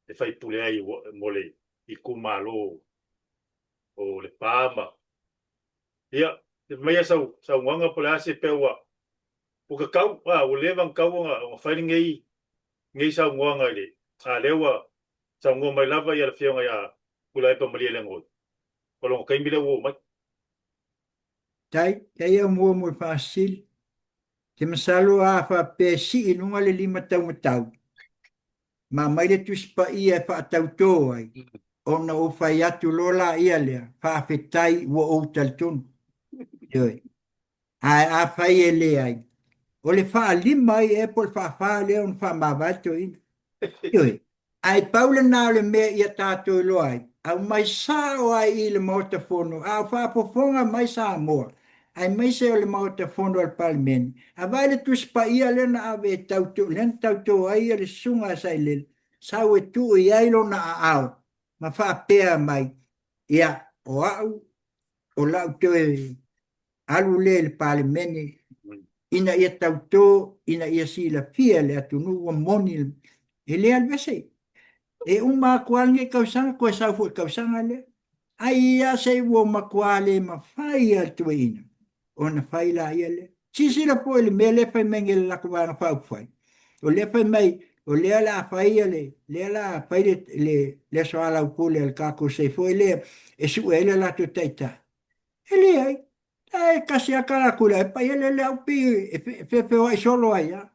Speaker 2: e faipule ai mo le itumalo o Lepa ma ia maia sau saunoaga po o le a se pea ua ua tatau, a ua leva ona tatau ona fai lenei lenei saunoaga i le A lea ua saunoa mai lava ia le Afioga ia Tuilaepa Malielegaoi, o lona taimi lea ua oo mai.
Speaker 7: Tai, tai au mua mo le faasili. Te masalo a faapea e sii i luga le lima taumatau, ma aumai le Tusi Paia e faatautō ai, ona ou fai atu loa laia lea, Faafetai ua ou talitonu. Ioe. Ae afai e leai, o le faalima ai ea po o le faafa lea ona faamavae le toeaina. Ioe. Ae pau lena o le mea ia tatou iloa ai, aumai sao ai i le Maota Fono, a o faafofoga mai Samoa, aemaise o le Maota Fono a le Palemene, a vaai le Tusi Paia lea na ave e tauto, lea na tauto ai le Susuga a Sailele, sau e tuu i ai lona aao ma faapea mai, ia, o au, o lau toe alu lea i le Palemene ina ia tauto, ina ia silafia e le atunuu ua moni, e le alu ese. E uma atu lava lenei tausaga, toe sau foi i le tausaga lea. Ai ia se ua matua le mafai lava e le toeaina ona fai laia lea. Silasila foi i le mea lea fai mai nei e le latou Vaega Faaupufai, o lea fai mai o lea o le a fai le, lea o le a fai le, le, le aso alaupule a le tatou se foi lea e sue ai le latou taitai. E leai, ae tasi lava tala atu i le paia lea le au pei e feofeoai solo ai lava.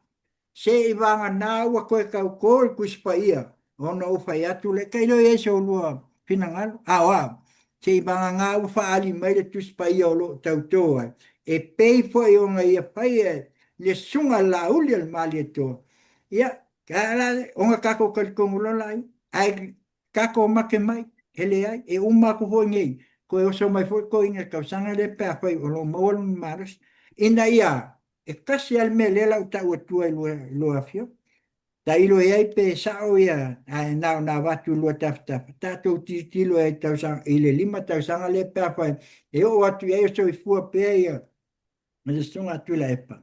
Speaker 7: Se i vagana ua toe tauto le Tusi Paia ona ou fai atu lea, tailo i ai so oulua finagalo, a o au, se i vagana ua faaali mai le Tusi Paia o lo o tauto ai, e pei foi ona ia faia e le Susuga Laauli a le Malietoa, ia, ona tatou talitonu loa laia. Ae Tatou make mai, e leai, e uma atu foi nei, toe oso mai foi toeaiina i le tausaga lea pe afai o lo o maua lona malosi, ina ia e tasi lava le mea lea o le a ou tau atua i lua afioga. Tailo i ai pe sao ia, ae na ona avatu i lua tafatafa, tatou tilotilo i ai i le 5 tausaga lea pe afai e oo atu i ai o soifua pea ia le Susuga a Tuilaepa,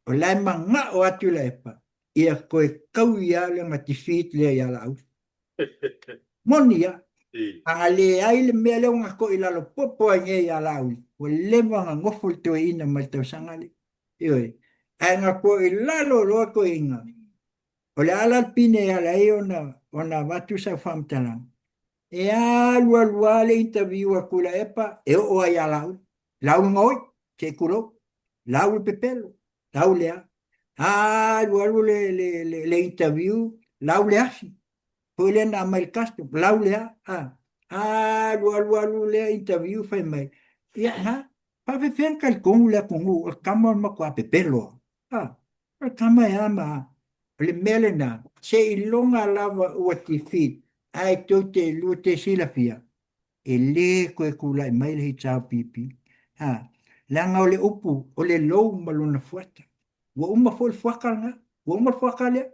Speaker 7: o la e manao lava Tuilaepa ia toe taui lava lana defeat lea ia Laauli. Moni lava. A leai le mea lea ua gatoi i lalo popo ai nei ia Laauli, ua leva ona nofo le toeaina mai le tausaga lea. Ioe. Ae gatoi i lalo loa toeaina, o le a la le pine e ala ai ona avatu sau faamatalaga? E alu alu lava le interview a Tuilaepa e oo ai ia Laauli. Laauli gaoi, se i tulou, Laauli pepelo, Laauli a. Alu alu le, le, le, le interview, Laauli afi, foi lea na aumai le custom, Laauli a, a. Alu alu alu lea interview fai mai, ia na, faafefea ona talitonu le atunuu o le tama o le matua pepelo a. O le tama e a ma a. O le mea lena, seiloga lava ua defeat, ae tou te lua te silafia, e le toe tulai mai le HRPP. A, leaga o le upu, o le lou ma lona fuata. Ua uma foi le fuata lena, ua uma le fuata lea.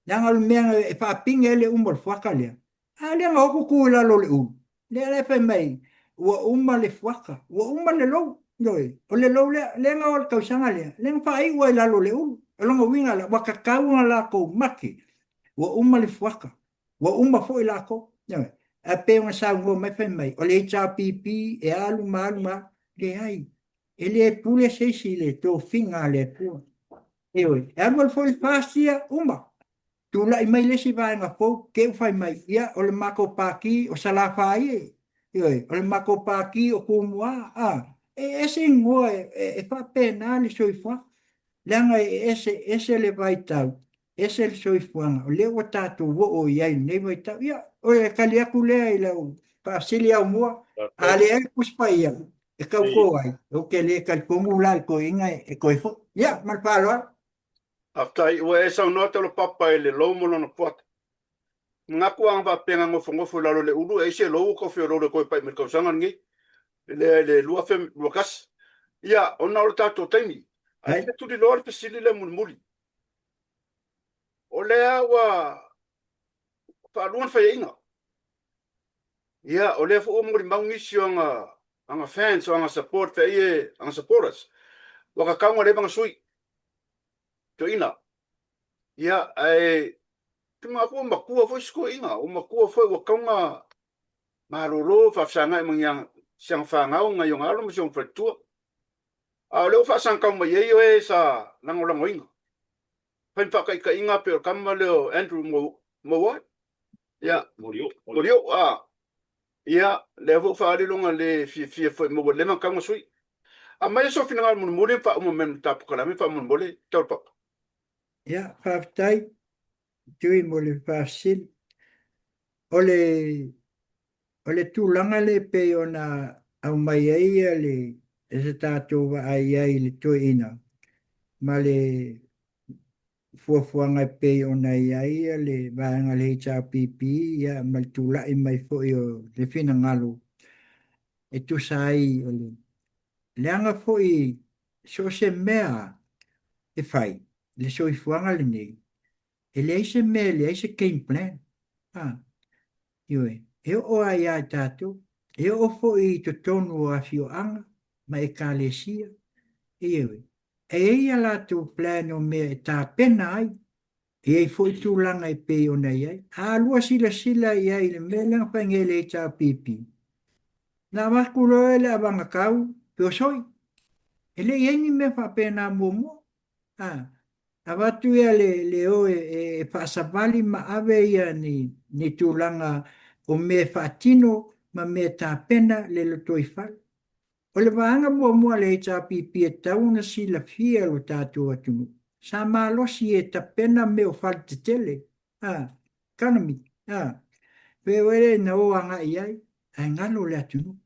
Speaker 7: Leaga o le mea e faapine ai le uma o le fuata lea, a lea na o atu tu i lalo o le ulu, lea la e fai mai, ua uma le fuata, ua uma le lou. Ioe, o le lou lea, lea na o le tausaga lea, lea na faaiu ai i lalo o le ulu. O lona uiga la, ua tatau ona latou mate, ua uma le fuata. Ua uma foi lakou. Ioe. Ae pei ona saunoa mai fai mai, o le HRPP e alu ma alu ma alu. Leai, e le pule se isi i le tofiga a le Atua. Ioe. E alu alu foi le FAST ia, uma. Tulai mai le isi vaega fou, te i fai mai, ia, o le matou pati o Salafai e. Ioe, o le matou pati o Tumua. A, e ese igoa, e faapena le soifuaga. Leaga e ese ese le vaitau, ese le soifuaga, o lea ua tatou oo i ai i lenei vaitau. Ia, o le tali atu lea i lau faafesili aumua, a leai le Tusi Paia e tauto ai, ou te le talitonu la i le toeaina e toe foi. Ia, ma le faaaloalo.
Speaker 1: Faafetai, ua e saunoa Taulapapa i le lou ma lona fuata. Manatu a na faapea na nofonofo i lalo o le ulu, e ai se lou o tau feoloolo e toe pai mai i le tausaga lenei, lea i le 2021. Ia, ona o le tatou taimi, ae fia tuliloa le fesili lea mulimuli. O lea ua faalua ona faiaina. Ia, o lea foi ua molimau nisi o aga, aga fans, o aga support, fea ia, aga supporters, ua tatau ona leva ona sui. Toeaina. Ia, ae te manatu ua matua foi si toeaina, ua matua foi ua tatau ona malolo, faafesagai ma ni si ana fanau, nai ona alo ma si ona faletua. A o lea ua faasagakau mai ai o e sa lagolagoina. Fai ma faataitaiga pei o le tama lea o Andrew Maua ai. Ia, Molioo, a. Ia, lea foi ua faaali lona le fiafia foi ma ua leva ona tau sui. Aumaia sou finagalo mulimuli ma faauma mai ma ta polokalame faamolemole Taulapapa.
Speaker 7: Ia, faafetai Tui mo le faafesili. O le O le tulaga lea e pei ona aumai ai le se tatou vaai ai i le toeaina ma le fuafuaga e pei ona i ai le vaega a le HRPP ia ma le tulai mai foi o le finagalo e tusa ai o le leaga foi so o se mea e fai i le soifuaga lenei e leai se mea e leai se game plan. A, ioe, e oo lava ia i tatou, e oo foi i totonu o afioaga ma ekalesia, ioe, e i ai a latou plan o mea e tapena ai, e i ai foi tulaga e pei ona i ai. A lua silasila i ai i le mea lea na fai nei e le HRPP, na avatu loa le avagatau feosoi. E le i ai ni mea faapena muamua. A, avatu ia le, le o e, e faasavali ma ave ia ni, ni tulaga o mea e faatino ma mea e tapena le lotoifale. O le vaega muamua a le HRPP e tatau ona silafia e lo tatou atunuu, sa malosi e tapena mea o fale tetele, a, economy, a, pei foi lea na o agai i ai, ae galo le atunuu.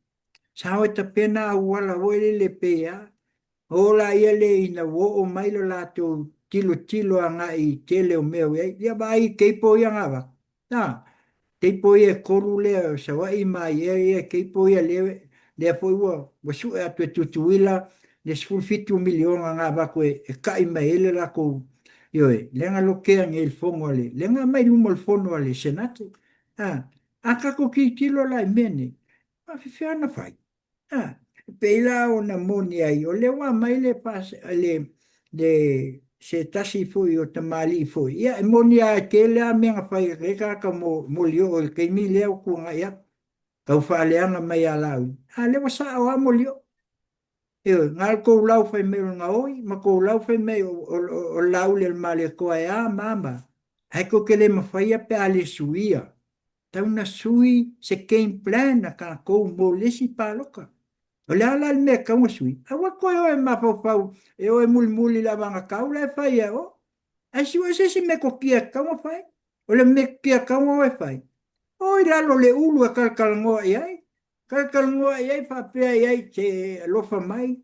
Speaker 7: Sa o e tapena auala foi lele pei a, O laia lea ina ua oo mai lo latou tilotilo agai i tele o mea o i ai, ia vaai i cable ia na avatu. A, cable ia e kolu lea o Savaii ma Aiea ia cable ia lea, lea foi ua, ua sue atu e Tutuila le 17 miliona na avatu e, e kai mai ai le latou, ioe, lea na lokea nei i le fono a le, lea na aumai i luma o le fono a le Senate. A, a tatou tilotilo la i mea nei, faapefea ona fai? A, e pei la ona moni ai, o lea ua aumai le, le, le se tasi foi o tamalii foi, ia e moni lava e tele lava mea na fai e lenei tagata Molioo i le taimi lea ua tuanai atu, tau faaleaga mai ia Laauli, a lea ua sao lava Molioo. Ioe, na o le tou lau fai mai o le gaoi ma tou lau fai mai o le Laauli a le Malietoa e a ma a ma a, ae tou te le mafaia pe a le suia. Tau na sui se game plan a tatou mo le isi palota. O le a la le mea e tatau ona sui? Aua toe o e mafaufau e o e mulimuli i le avagatau la e fai e o. Ae sue se isi metotia e tatau ona fai. O le metotia e tatau ona o e fai, o i lalo o le ulu e talatalanoa i ai, Talatalanoa i ai faapea i ai se alofa mai,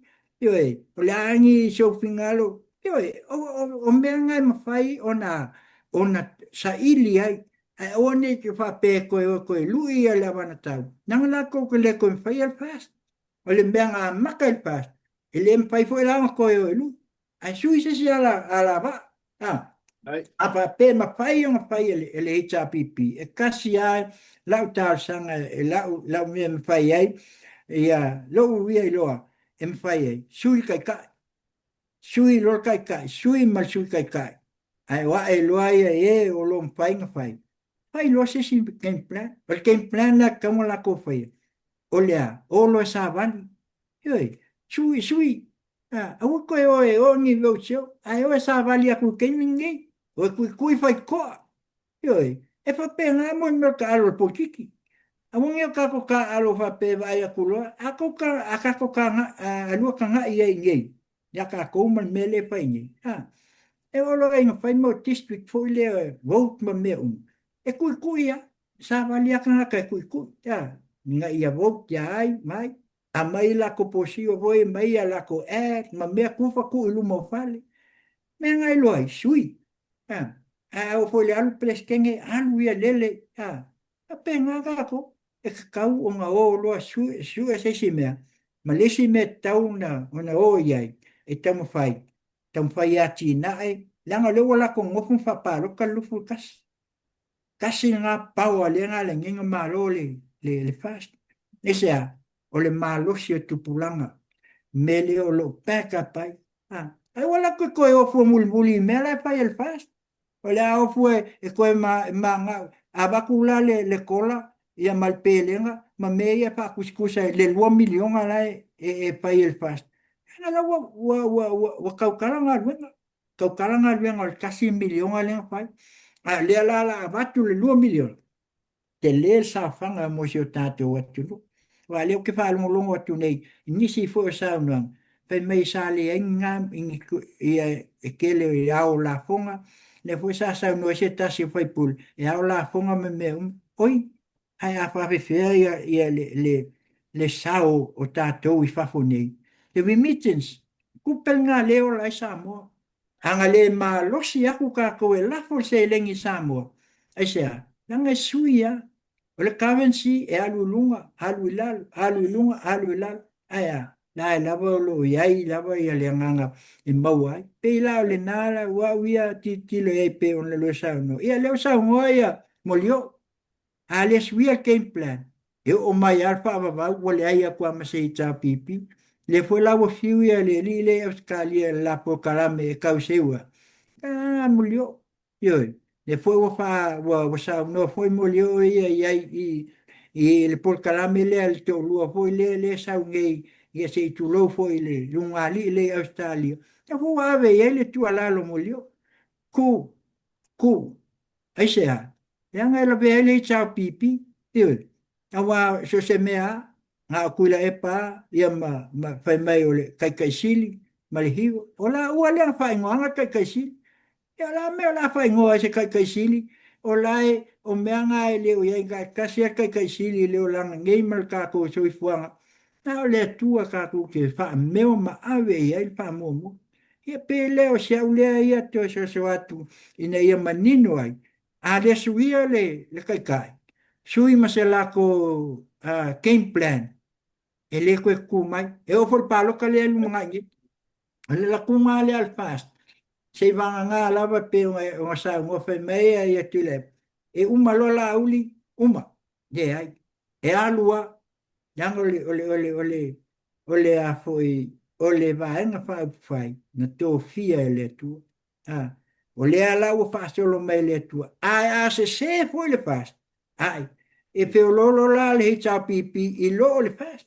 Speaker 7: ioe, o le a ni sou finagalo, ioe, o, o, o mea na e mafai ona, ona saili ai, ae aua ne i te faapea e toe o e toe lui ia le avanatau, leaga latou te le toe mafaia le FAST. O le mea na amata i le FAST, e le mafai foi la ona toe o e lui. Ae sui se isi ala, alavaa. A, a faapea e mafai ona fai e le, e le HRPP, e tasi lava lau talosaga e lau, lau mea e mafai ai, ia, lou ia iloa e mafai ai, sui le taitai. Sui loa le taitai, sui ma le sui taitai. Ae o ae loa ia e o lo o mafai ona fai. Fai loa se isi game plan. O le game plan lea e tatau ona latou faia, o le a? O loa e savali. Ioe, sui, sui, Aua koe o e o ni roadshow, ae o e savali atu i taimi lenei, o e tuitui faitoa. Ioe, e faapena mo le mea o le taaalo o le polokiki. Aua ne i o tatou taaalo faapea e vaai atu loa, a tou ta, a tatou ta, a lua tagai i ai nei, ia tatou ma le mea lea e fai nei, a, e oo loa ina fai mo district foi lea, road ma mea uma, e tuitui lava, savali lava tagata e tuitui, a, ina ia vote ia ai ma ai. Aumai latou posio foi, aumai a latou ad ma mea tufa tuu i luma o fale. Mea na iloa ai, sui. A, ae a oo foi i le alu Peresetene, alu ia lele. A, faapena tatou, e tatau ona o loa sue, sue se isi mea, ma le isi mea e tatau ona, ona o i ai, e taumafai, taumafai e atinae, leaga o lea ua latou nonofo ma faapalota le 21. Tasi lena power lea na ala ai nei ona malo le, le, le FAST. Aisea? O le malosi o tupulaga, mea lea o lo o back up ai. A, ai ua latou toe o fua mulimuli i mea la e fai e le FAST. O le a o fua e toe ma, magau, avatu la le, le kola ia ma le pelega ma mea ia e faatusatusa i le $2 miliona la e, e, e fai e le FAST. Leaga la ua, ua, ua, ua, ua tautala galuega. Tautala galuega o le $1 miliona lea na fai. A o lea la o le a avatu le $2 miliona, tele le saofaga mo si o tatou atunuu. Aua o lea ou te faalogologo atu nei i nisi foi o saunoaga, fai mai sa leai ni ia e tele e ao lafoga, lea foi sa saunoa ai se tasi o sui usufono, e ao lafoga ma mea uma. Oi, ae a faapefea ia le sao o tatou i fafo nei? Le remittance, tupe lena lea e ola ai Samoa. A na le malosi atu tatou e lafo le seleni i Samoa, aisea? Leaga e sui lava. O le currency e alu i luga, alu i lalo, alu i luga, alu i lalo. Ae a? La e lava o lo o i ai lava le agaga e maua ai. E pei la o lena la ua au ia tilotilo i ai pei ona lua saunoa. Ia lea ua saunoa ia Molioo, a le suia le game plan, e oo mai lava le faavavau ua leai atu lava ma se HRPP. Lea foi la ua fiu le alii lea i Ausetalia i le la polokalame e tau seu ai, a Molioo, ioe, lea foi ua fa, ua, ua saunoa foi Molioo ia i ai i, i le polokalame lea le toalua foi lea lea e sau nei, ia se i tulou foi i le lugalii lea i Ausetalia, lea foi ua ave i ai le tuualalo a Molioo, ku, ku, Aisea? Leaga e lavea ai le HRPP, ioe, aua so o se mea lava, na o Tuilaepa lava ia ma, ma fai mai o le Taitaisili ma le Hiwa. O laua lea na faaigoaina le Taitaisili. Ia o le a mea o le a faaigoa ai se Taitaisili? O la e, o mea na e le o i ai na o le tasi lava le Taitaisili i le olaga nei ma le tatou soifuaga, na o le Atua tatou te faameo ma ave i ai le faamuamua. Ia pei lea o si au lea ia toe soso atu ina ia manino ai, a le suia le, le taitai, sui ma se latou uh, game plan, e le toe tutu mai. E oo foi le palota lea e lumanai nei. O le latuga lea a le FAST, se i vagana lava pei ona, ona saunoa fai mai ia ia Tuilaepa, e uma loa Laauli, uma. Leai. E alu lava, leaga o le, o le, o le, o le, o le a foi, o le Vaega Faaupufai na tofia e le Atua. A, o lea la ua faasolo mai e le Atua, ae a sese foi le FAST, ai, e feoloolo la le HRPP i lo o le FAST.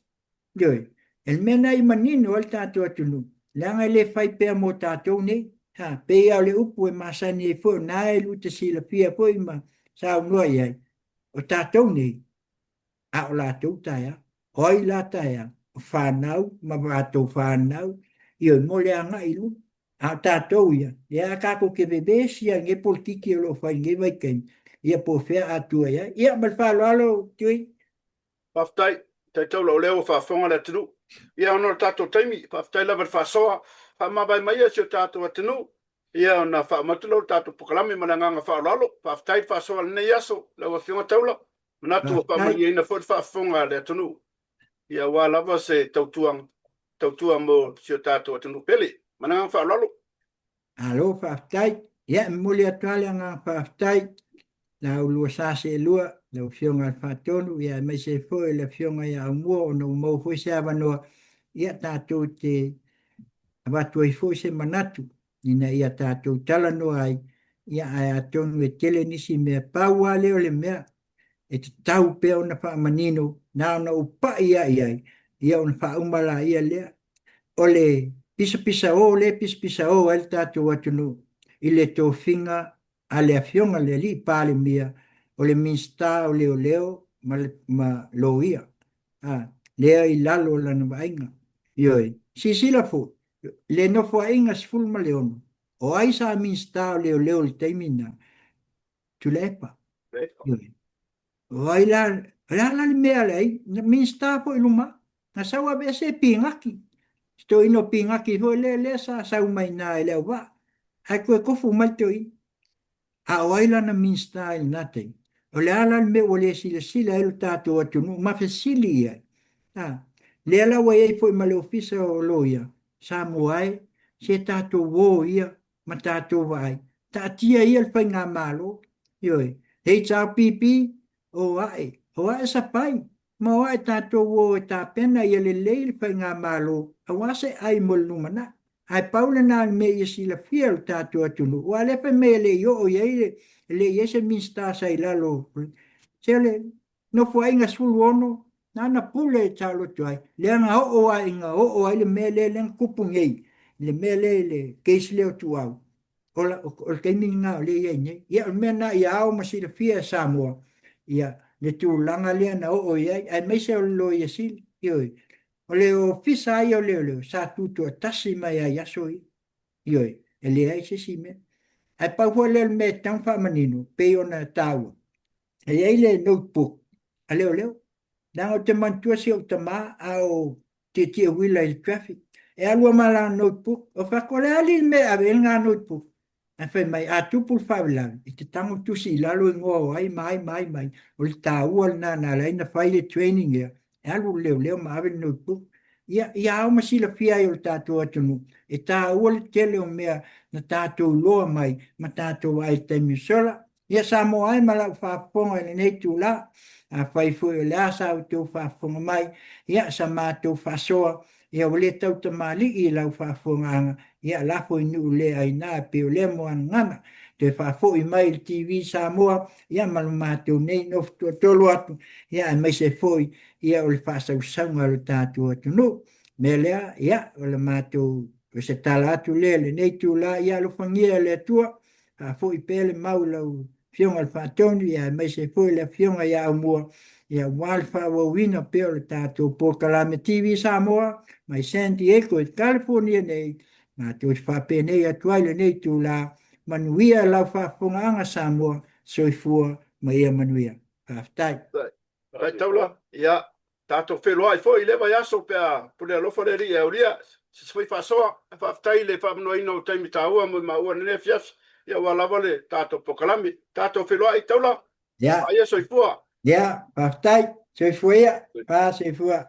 Speaker 7: Ioe, e le mea lena i manino ai le tatou atunuu, leaga e le fai pea mo tatou nei. Ha, pei lava o le upu e masani ai foi, o lena e lu te silafia foi ma saunoa i ai, o tatou nei, a o latou taeao. O ai la taeao? O fanau ma latou fanau, ioe, mo le agai i luma. A o tatou ia, lea tatou te vevesi lava i lenei polokiki o lo o fai i lenei vaitaimi, ia po o fea a tua i ai. Ia, ma le faaaloalo, Tui.
Speaker 1: Faafetai, Taitaula, o lea ua faafofoga le atunuu. Ia, ona o le tatou taimi, faafetai lava i le faasoa, faamavae maia si o tatou atunuu, ia ona faauma atu lea o le tatou polokalame ma le agaga faaaloalo. Faafetai le faasoa i lenei aso, lau Afioga Taula. Manatu ua faamalieina foi le faafofoga a le atunuu, ia aua lava se tautuaga, tautua mo si o tatou atunuu pele. Ma le agaga faaaloalo.
Speaker 7: Malo faafetai. Ia, e momoli atu lava le agaga faafetai la ulua sa seelua, lau Afioga i le Faatonu, ia aemaise ai foi le Afioga ia Aumua ona ua maua foi se avanoa, ia tatou te avatu ai foi se manatu ina ia tatou talanoa ai, ia ae atonu e tele nisi mea. Pau lava lea o le mea e tatau pea ona faamanino, na ona ou pai lava i ai, ia ona faauma laia lea. O le pisapisao lea e pisapisao ai le tatou atunuu i le tofiga a le Afioga i le Alii Palemia, o le Minisita o Leoleo ma, le, ma Loia, a, lea i lalo o lana vaaiga. Ioe, silasila foi, le Nofoaiga 16, o ai sa Minisita o Leoleo i le taimi lena? Tuilaepa. Ioe. O ai la, o le a la le mea le ai, na Minisita foi i luma, na sau aveese e Pinaki. Si toeaina o Pinaki foi lea, lea sa sau mai i ina i Leauvaa, ae toe tofu mai le toeaina. A o ai lana Minisita i lena taimi? O le a la le mea ua le silasila ai lo tatou atunuu ma fesili i ai? A, lea la ua i ai foi ma le Ofisa o Loia, Samoa e, se tatou o ia ma tatou vaai, taatia ia le faigamalo, ioe, HRPP, o ae, o ae sapai, ma o ae tatou o e tapena ia lelei le faigamalo aua se ai mo le lumanai. Ae pau lena o le mea ia silafia e lo tatou atunuu, aua o lea fai mai e le i oo i ai, e le i i ai se Minisita sa i lalo, se o le Nofoaiga 16, nana pule e taoloto ai, lea na oo ai, na oo ai le mea lea, lea na tupu nei, le mea lea i le case lea o Tuau. Ola, o le taimi lena o lea e i ai nei. Ia, o le mea lena ia ao ma silafia e Samoa, ia, le tulaga lea na oo i ai, aemaise o le Loia Sili. Ioe. O le Ofisa lava ia o Leoleo, sa tutoatasi mai lava i aso ia. Ioe, e leai se isi mea. Ae pau foi lea o le mea e tatau ona faamanino, pei ona taua, e i ai le notebook a leoleo. Leaga ou te manatua si ou tama a o tietie uila i le traffic. E alu lava ma lana notebook. Ou fai atu, o le a alii le mea e ave ai lena notebook? Ae fai mai, a tupu le faalavelave, e te tago tusi i lalo igoa o ai ma ai ma ai ma ai. O le taua lena na ala ai ona fai le training lea, e alu le leoleo ma ave le notebook. Ia, ia ao ma silafia ai o le tatou atunuu, e taua le tele o mea na tatou iloa mai ma tatou vaai i le taimi ua sola. Ia Samoa e ma lau faafofoga i lenei itula, afai foi o le a sa outou faafofoga mai, ia sa matou faasoa, ia ua le tau tamalii i lau faafofogaaga, ia lafo i nuu le aina e pei o lea moanagana. Toe faafoi mai i le TV Samoa, ia ma lo matou nei nofo toatolu atu, ia aemaise foi ia o le faasausauga a lo tatou atunuu. Mea lea, ia o le matou, o se tala atu lea i lenei itula, ia alofagia e le Atua, faafoi pea le mau i lau Afioga i le Faatonu, ia aemaise foi le Afioga ia Aumua, ia aua le faaauauina pea o le tatou polokalame TV Samoa mai San Diego i California nei, matou te faapenei atu ai lenei itula, manuia lau faafofogaaga Samoa, soifua ma ia manuia. Faafetai.
Speaker 1: Faafetai Taula. Ia, tatou feiloai foi i lea vaiaso pe a pule alofa le Alii e aulia se isi foi faasoa. Ae faafetai i le faamanoaina o taimi taua mo maua i lenei afiafi, ia aua lava le tatou polokalame. Tatou feiloai Taula.
Speaker 7: Ia.
Speaker 1: Vaaia soifua.
Speaker 7: Ia, faafetai. Soifua ia. Fa soifua.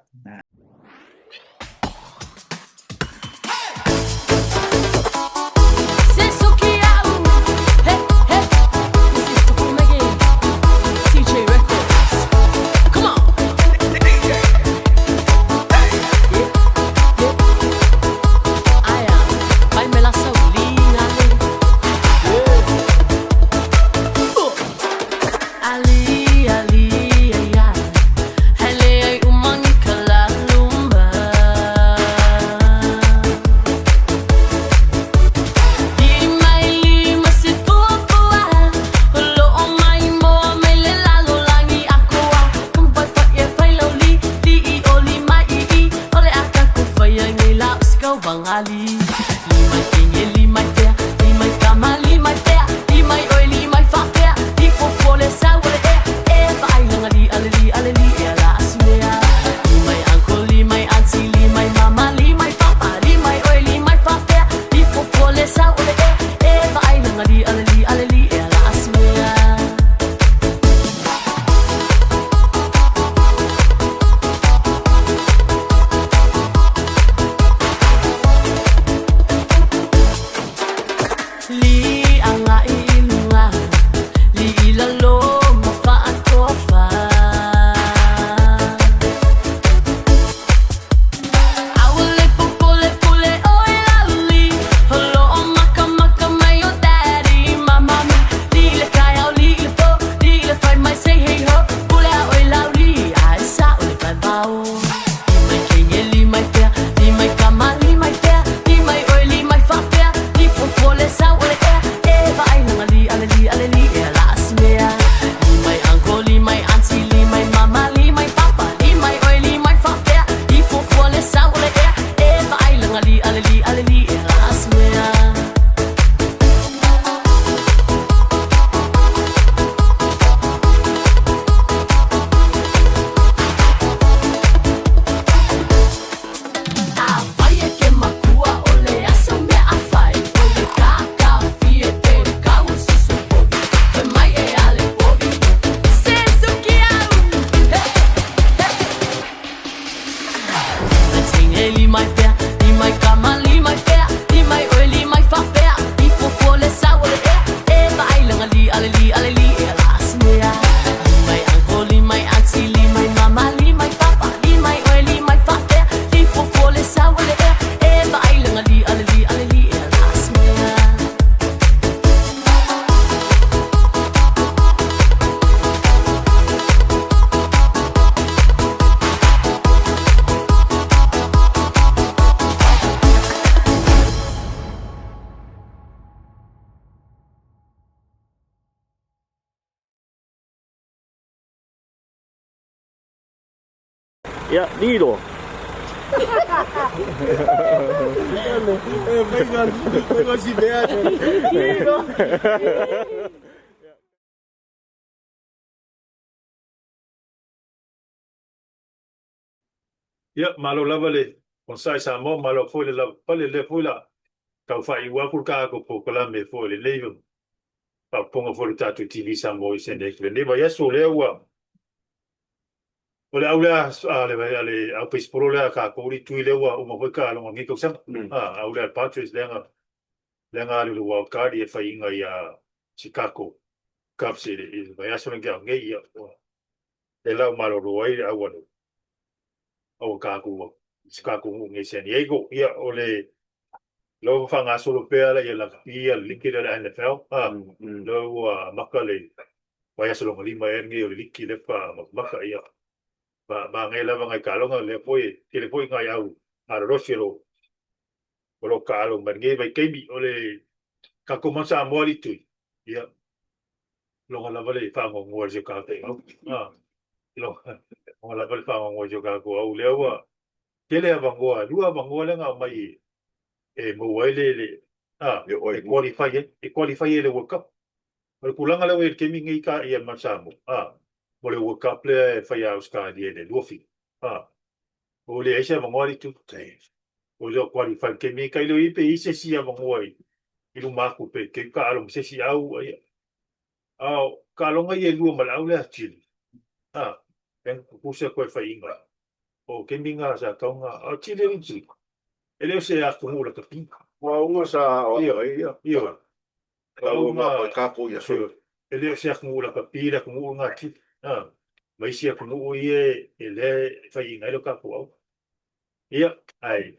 Speaker 6: Ia, Lilo.
Speaker 2: Ia, malo lava le onosai Samoa, malo foi le lavapapale, lea foi la tau faaiu atu le tatou polokalame foi lenei faaopoopoga foi o le tatou TV Samoa i San Diego lenei vaiaso lea ua o le au lea a le a le au pesipolo lea a tatou le tui lea ua uma foi taaloga lenei tausaga. A au lea a le Padres lea na lea na alu i le wild card ia faiga ia Chicago Cubs i le vaiaso lenei nei ia ua lea la ua malolo ai le au a le au a tatou si tatou nuu nei i San Diego. Ia o le lea ua faagasolo pea la ia lakapi ia le liki lea o le NFL. A lea ua amata le vaiaso lona lima ea lenei o le liki lea faamatamata. Ia manaia lava nai taaloga lea foi e tele foi nai au alolosi o lo o lo o taalo mai lenei vaitaimi. O le tatou Mount Samoa alii tui, ia loga lava le faanoanoa i si o tatou au. A, loga lava le faanoanoa i si o tatou au lea ua tele avanoa, lua avanoa lea na aumai e maua ai le, le a, e qualify ai, e qualify ai le World Cup. O le tulaga lea ua i ai i le taimi lenei ta ia ma Samoa, a, mo le World Cup lea e fai ia Australia i le 27, a, ua leai se avanoa alii tui. Ua le o qualify i le taimi lenei, tailo i ai pe i ai se isi avanoa i luma atu pe te i taalo ma se isi au, a ia. A o taaloga ia e lua ma le au lea Chile, a, lea na tutusa toe faiga. O taimi na sa tatau ona, a o Chile alii tui, e le o se atunuu lakapi.
Speaker 1: Ua auga sa aoao ai ia.
Speaker 2: Ioe.
Speaker 1: Auga tatou ia sui.
Speaker 2: E le o se atunuu lakapi le atunuu lena Chile, a, ma isi atunuu ia e lea e faiaina ai lo tatou au. Ia, ae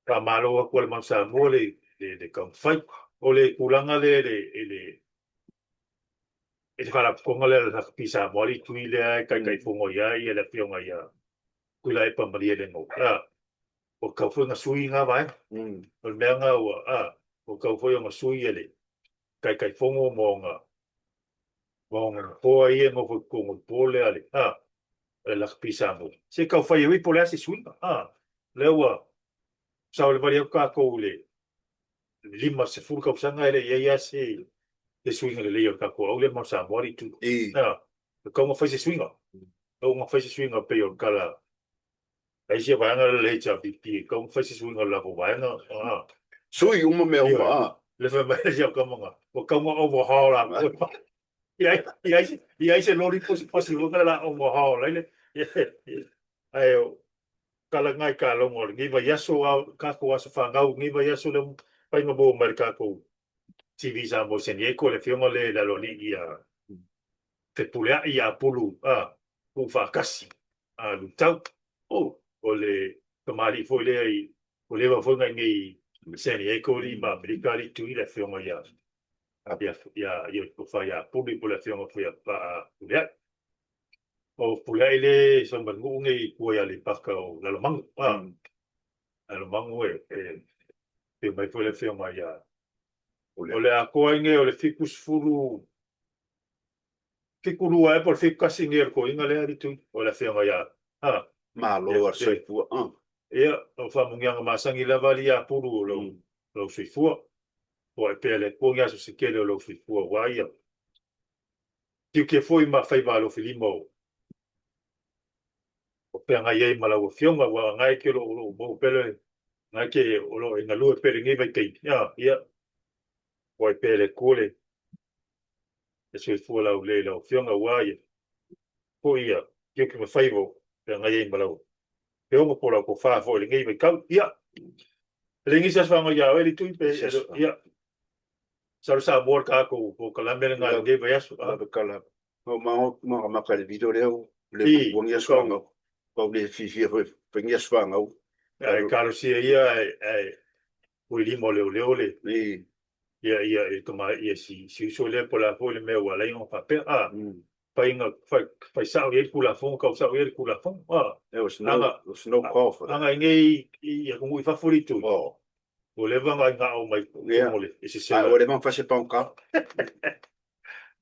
Speaker 2: faamalo atu e le Manu Samoa le le taumafai. O le tulaga lea i le i le i le faalapotopotoga lea o le Lakapi Samoa le tui lea e taitaifono i ai le Afioga ia Tuilaepa Malielegaoi. A, ua tatau foi ona sui na vaega. O le mea na ua, a, ua tatau foi ona sui e le Taitaifono ma ona ma ona nofoa ia e nofo i totonu o le po lea a le, a, le Lakapi Samoa. Se i tau fai ai po o le a se suiga, a, lea ua savalivali atu tatou i le 50 tausaga e le i i ai lava se se suiga lelei o le tatou au lea ma Samoa le itu. A, e tatau ona fai se suiga. E tatau ona fai se suiga pei o le tala a isi vaega lea le HRPP, e tatau ona fai se suiga o le latou vaega. A.
Speaker 1: Sui uma mea uma, a.
Speaker 2: Le fai mai le isi au tama na, ua tatau ona overhaul latou. I ai se loli po o se pasi foi lea o le a overhaul ai le. Ae o tala na i taaloga o lenei vaiaso, a o tatou aso fanau lenei vaiaso lea ua fai ma maua mai i le tatou TV Samoa i San Diego le afioga lea i le aloalii ia Fepuleai ia Apulu a Tuufaatasi a Lutau. O le tamalii foi lea i ua leva foi ona i inei i San Diego alii ma Amerika alii tui le afioga ia ia ia Tofa ia Apulu po o le afioga foi ia Fepuleai. O Fepuleai le sau mai le nuu nei i tua i Aleipata o Lalomanu. Lalomanu e afio mai foi le afioga ia O le atoa ai nei o le 70 72 ea po o le 71 nei o le toeaina lea alii tui o le afioga ia a
Speaker 1: Malo a le soifua.
Speaker 2: Ia, o faamanuiaga masani lava alii ia Pulu o lou soifua. Foai pea le Atua ni aso se tele o lou soifua aua ia tiute foi ma faiva alofilima o feagai ai ma lau afioga aua na e te o lo o maua pea le na e te o lo o e galue pea i lenei vaitaimi. Ia, foai pea le Atua le soifua laulelei i lau afioga aua ia foi ia tiute ma faiva o feagai ai ma lau afioga po o lau tofa foi i lenei vaitau. Ia, e leai nisi aso faanoi ia oe le Tui pe, ia, masalo Samoa le tatou polokalame lena i lenei vaiaso.
Speaker 1: Ua magamaka i le video lea ua le ua ni aso fanau. Ua le fiafia foi fai ni aso fanau.
Speaker 2: Ae talosia ia ae ua i lima o leoleo le ia ia i tama ia si si uso lea po o le a foi le mea ua ala ai ona faapea a fai na fai fai sao i ai le Tulafono tau sao i ai le Tulafono a.
Speaker 1: There was no there was no call for that.
Speaker 2: Leaga i nei i atunuu i fafo le itu. Ua leva ona gao mai totonu o le SSL.
Speaker 1: Ae ua leva ona fai se pound car.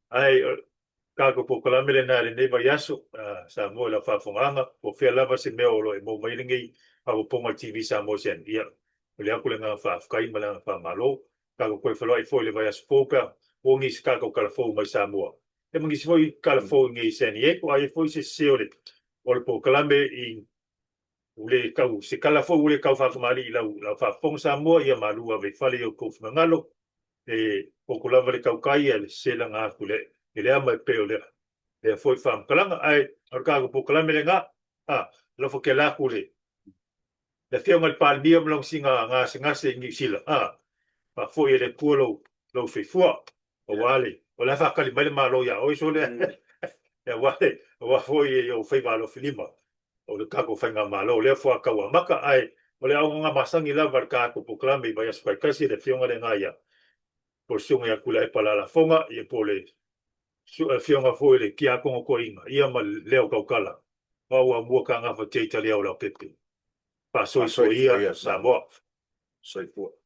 Speaker 2: Ae Tatou polokalame lena i lenei vaiaso, Samoa i lau faafofogaaga, po o fea lava se mea o lo o e maua mai ai lenei faaopoopoga i le TV Samoa Channel. Ia, momoli atu le agaga faafetai ma le agaga faamalo. Tatou toe feiloai foi i le vaiaso fou pe a maua nisi tatou tala fou mai Samoa. Ia ma nisi foi tala fou i inei i San Diego. A i ai foi se sese o le o le polokalame i ua le tau, se tala foi ua le tau faatamalii i lau lau faafofoga Samoa, ia malu ave i fale i outou finagalo. E poto lava le tautai ae le sese laga atu i le ama e pei o lea lea foi faamatalaga. Ae o le tatou polokalame lena, a, alofa tele atu le le Afioga i le Palemia ma lona siiga gasegase i Niu Sila, a, faafoi e le Atua lou lou soifua. Aua le, o la e faatali mai le Malo ia oe sole, aua le, aua foi i ou faiva alofilima o le tatou faigamalo lea faatoa tau amata, ae o le auaunaga masani lava a le tatou polokalame i vaiaso taitasi le afioga lena ia po o le Susuga ia Tuilaepa Lalafoga ia po o le afioga foi i le Tiakono Toeaina ia ma le Leo Tautala o au amua ta gafatia i Taliao Leaupepe. Faasoifua ia Samoa.
Speaker 1: Soifua.